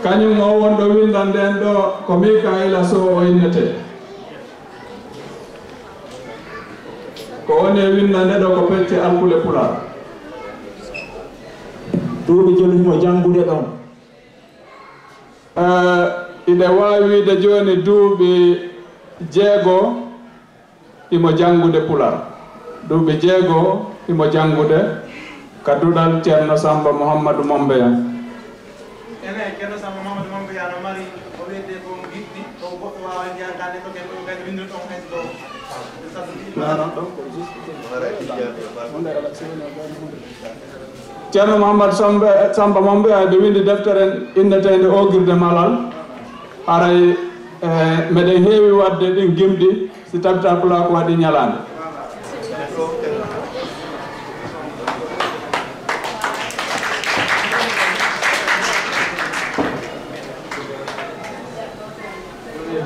Kañum o wonɗo winnda ndeen ɗoo ko Mikaila Sow o innetee. Ko on e winnda nde ɗoo ko pecce alkule pular. Duuɓi jelu himo janngude ɗon. Eh, iɗe waawi wiide jooni duuɓi jeego imo janngude pular. Duuɓi jeego imo janngude ka duɗal Ceerno Sammba Muhammadu Mombeya. Ene, Ceerno Sammba Muhammadu Mombeya no mari o weddee ko giɗɗi, ko goɗɗo waawa jeyande ko ken ɗo kadi winndol ɗon hay so ɗo. Ɗum sabu ɗum. Non, non, ɗon ko juste. Ceerno Muhammad Sambe, Samba Mombe, ɓe winndi deftere inneteende Oogirde Malal. Haray, eh, meɗen heewi waɗde ɗin gimɗi si Tabital Pulaaku waɗi ñalaande.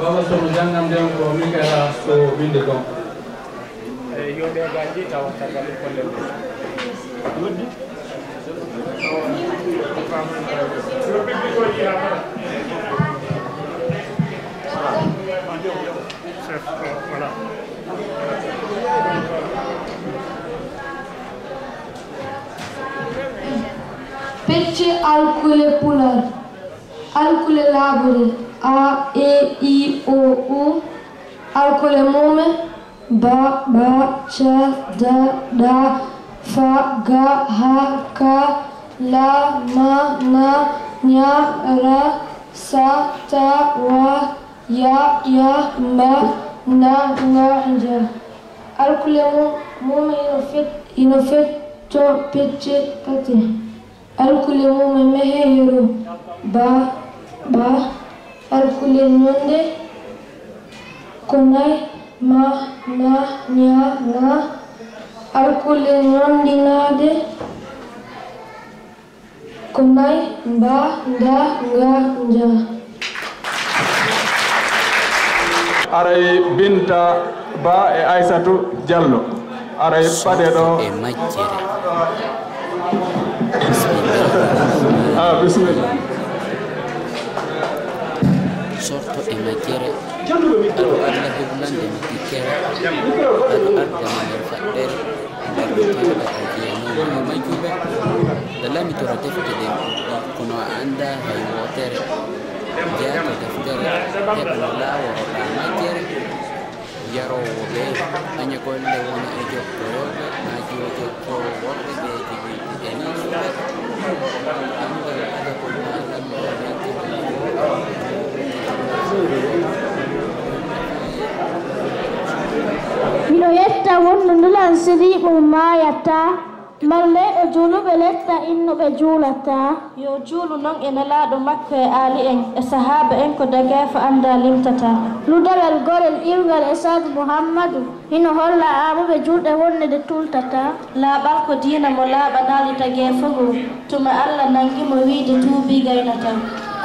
Baba Sono janngan nden ko Mikaela Sow winndi ɗon. Eyi, yo ɓe gaaji tawa tagal kolle. Chef, voilà. Pecce alkule pular. Alkule laaɓuɗe, a, e, i, o, u. Alkule muume, ba, ɓa, ca, da, ɗa, fa, ga, ha, ka, la, ma, na, ña, ra, sa, ta, wa, ya, ƴa, mba, nda, ŋa, ña. Alkule mu-, muume ino fet-, ino feccoo pecce tati. Alkule mum e mehe yeru, ba, ɓa. Alkule ñonde ko nay, ma, na, ña, ŋa. Alkule ñondinaade ko nay, mba, nda, nga, nja. Aray Binta Ba e Aysatu Jallo. Aray paɗe ɗo. Sorto e majjere. Bismillah. Ah, bismillah. Sorto e majjere. Aɗo Allah heblande mi tikkere. Aɗo ardana nder faɗɗere. Ɓerɗe kewɗe a jeyanoma e majjuɓe. Lala mi tora defte ɗen ɗuɗɗi, kono a anndaa hay wootere. Njaha to deftere, heɓa no laaworoɗaa majjere. Yaroowo ɓe, aña golle wona e jokkorooɓe, maa jiwo jokkoowo worɓe ɓe jiwiiɓe e nansuɓe. Anndal adabul maa lamɗo men kala. Miɗo yetta wonno Ndulan Siriiɓo maayataa. Malleeɗo juuluɓe letta innuɓe juulataa. Yo juulu non e nelaaɗo makko e aali en e sahaaba en ko dageefo anndaa limtataa. Ludalal gorel iwngal e sabu Muhammadu hino holla aamuɓe juulɗe wonde ɗe tuultataa. Laaɓal ko diina mo laaɓanaali tageefo ngoo, tuma Alla nanngi mo wiide tuubii gaynataa.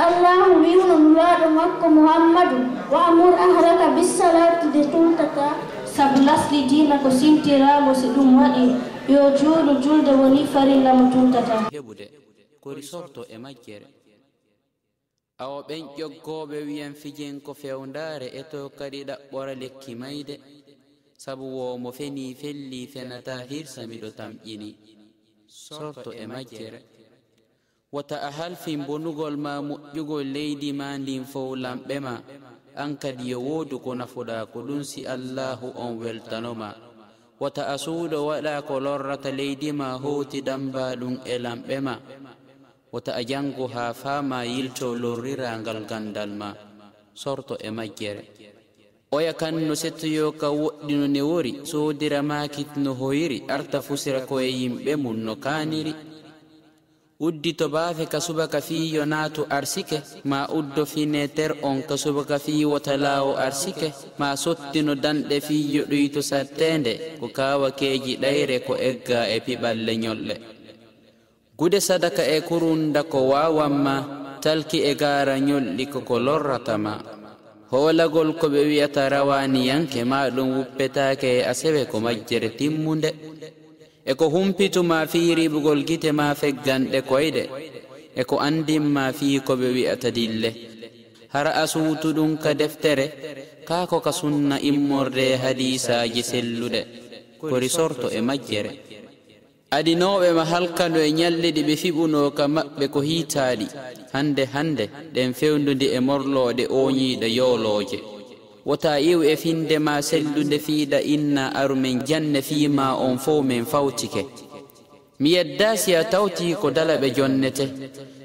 Allaahu wi'uno Nulaaɗo makko Muhammadu, wa'mur ahlaka bissalaati ɗe tuultataa. Sabu lasli diina ko sintiraa mo si ɗum waɗii, yo juulu julde woni farilla mo tuntata. Heɓude, kori sorto e majjere. Awa ɓen ƴoggooɓe wi'an fijen ko fewndaare e to kadi ɗaɓɓora lekki mayde. Sabu wo mo fenii fellii fenataa hirsa miɗo tamƴini. Sorto e majjere. Wota a halfin bonugol maa moƴƴugol leydi maa ndin fow lamɓe maa, an kadi yo woodu ko nafuɗaa ko ɗun si Allaahu on weltano maa. Wota a suuɗo waɗaa ko lorrata leydi maa hooti dammbaa ɗun e lamɓe maa. Wota a janngu haa faamaa yiltoo lorriraa ngal ganndal maa, sorto e majjere. Oya kan no settoyoo ka woɗɗi no newori, soodira maakit no hoyiri, arta fusira ko e yimɓe mun no kaaniri. Uddito baafe ka subaka fii yo naatu arsike, maa uddo fineeter on ka subaka fii wota laawo arsike, maa sottino danɗe fii yo ɗuyto satteende, ko kaawakeeji ɗayre ko eggaa e piɓalle ñolɗe. Gude sadaka e kurunda ko waawan maa, talki e gaara ñolɗi ko ko lorrata maa. Hoolagol ko ɓe wi'ata rawaaniyanke maa ɗum wuppetaake e asewe ko majjere timmunde. E ko humpitu maa fii riiɓugol gite maa fegganɗe koyɗe, e ko anndin maa fii ko ɓe wi'ata dille. Hara a suutu ɗum ka deftere, kaa ko ka sunna immorde e hadiisaaji selluɗe, kori sorto e majjere. Adinooɓe ma halkano e ñalɗi ɗi ɓe fiɓunoo ka maɓɓe ko hiitaaɗi, hannde hannde ɗen fewndudi e morlooɗe ooñiiɗe yoolooje. Wota iw e finnde maa sellunde fii ɗa inna aru men janne fii maa on fow men fawtike. Mi yeddaa si a tawtii ko dala ɓe jonnete,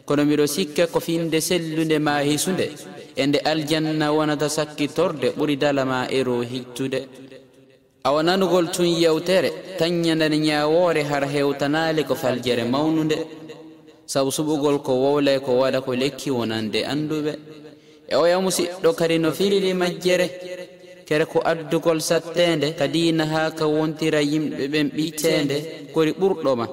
kono miɗo sikka ko finnde sellunde maa hisunde e nde aljanna wonata sakkitorde ɓuri dala maa eroo hittude. Awa nanugol tun yewtere, taññanani ñaawoore hara hewtanaali ko faljere mawnunde. Sabu suɓugol ko wowlay ko waɗa ko lekki wonande annduɓe. E oya musiɗɗo kadi no firiri majjere. Kere ko addugol satteende ka diina haa ka wontira yimɓe ɓen ɓiyteende kori ɓurɗo ma.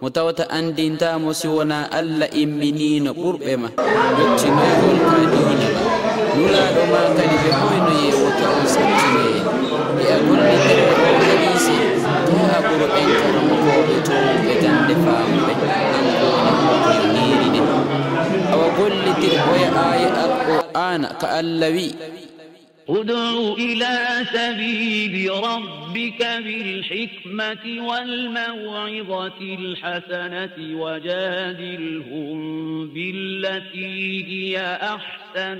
Mo tawata anndintaa mo si wonaa Alla imminiino ɓurɓe ma. Jottinoygol ka diina ma. Nulaaɗo maa kadi ɓe koynoyee wota on sattinee. E a gollitira e oo hadiise, taa a ɓuro ɓen karamokooɓe toowuɓe gannde faamuɓe, an ko woni hokkude niiri ɗe. Awa gollitir oya aaya Alqur'aana ka Alla wi'i. ادع إلى سبيل ربك بالحكمة والموعظة الحسنة وجادلهم بالتي هي أحسن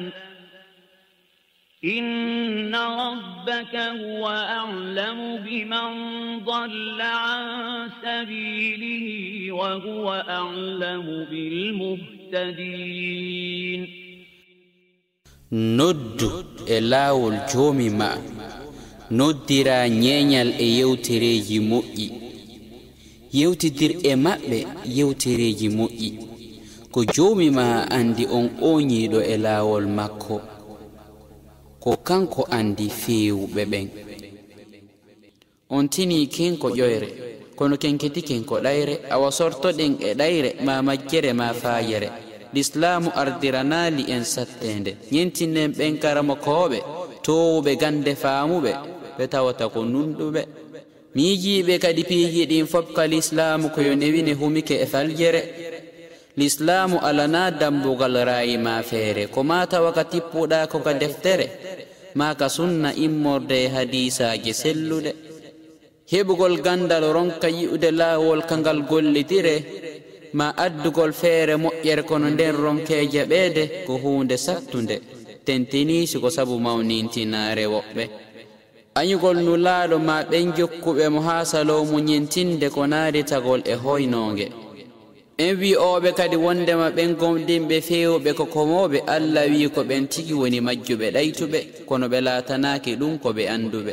إن ربك هو أعلم بمن ضل عن سبيله وهو أعلم بالمهتدين. Noddu e laawol Joomi maa, noddiraa ñeeñal e yewtereeji moƴƴi. Yewtidir e maɓɓe yewtereeji moƴƴi. Ko Joomi maa anndi on ooñiiɗo e laawol makko. Ko Kanko anndi feewuɓe ɓen. On tinii ken ko ƴoyre, kono ken ketiken ko ɗayre, awa sortoɗen e ɗayre, maa majjere, maa faayere. Lislaamu ardiranaali en satteende. Ñentinen ɓen karamokooɓe, toowuɓe gannde faamuɓe, ɓe tawata ko nunɗuɓe. Miijiiɓe kadi piiji ɗin fof ka Lislaamu ko yo newine humike e faljere. Lislaamu alanaa dammbugal raayi maa feere, ko maa tawa ka tippuɗaa ko ka deftere, maa ka sunna immorde e hadiisaaje selluɗe. Heɓugol ganndal ronka yi'ude laawol ka ngal gollitiree, maa addugol feere moƴƴere kono nden ronkee jaɓeede ko huunde sattunde, tentinii si ko sabu mawnintinaare woɓɓe. Añugol Nulaaɗo ma ɓen jokkuɓe mo haa saloo muñintinde ko naaritagol e hoynoonge. En wi'ooɓe kadi wonndema ɓen gomɗinɓe feewuɓe ko komooɓe, Alla wi'i ko ɓen tigi woni majjuɓe ɗaytuɓe, kono ɓe laatanaaki ɗum ko ɓe annduɓe.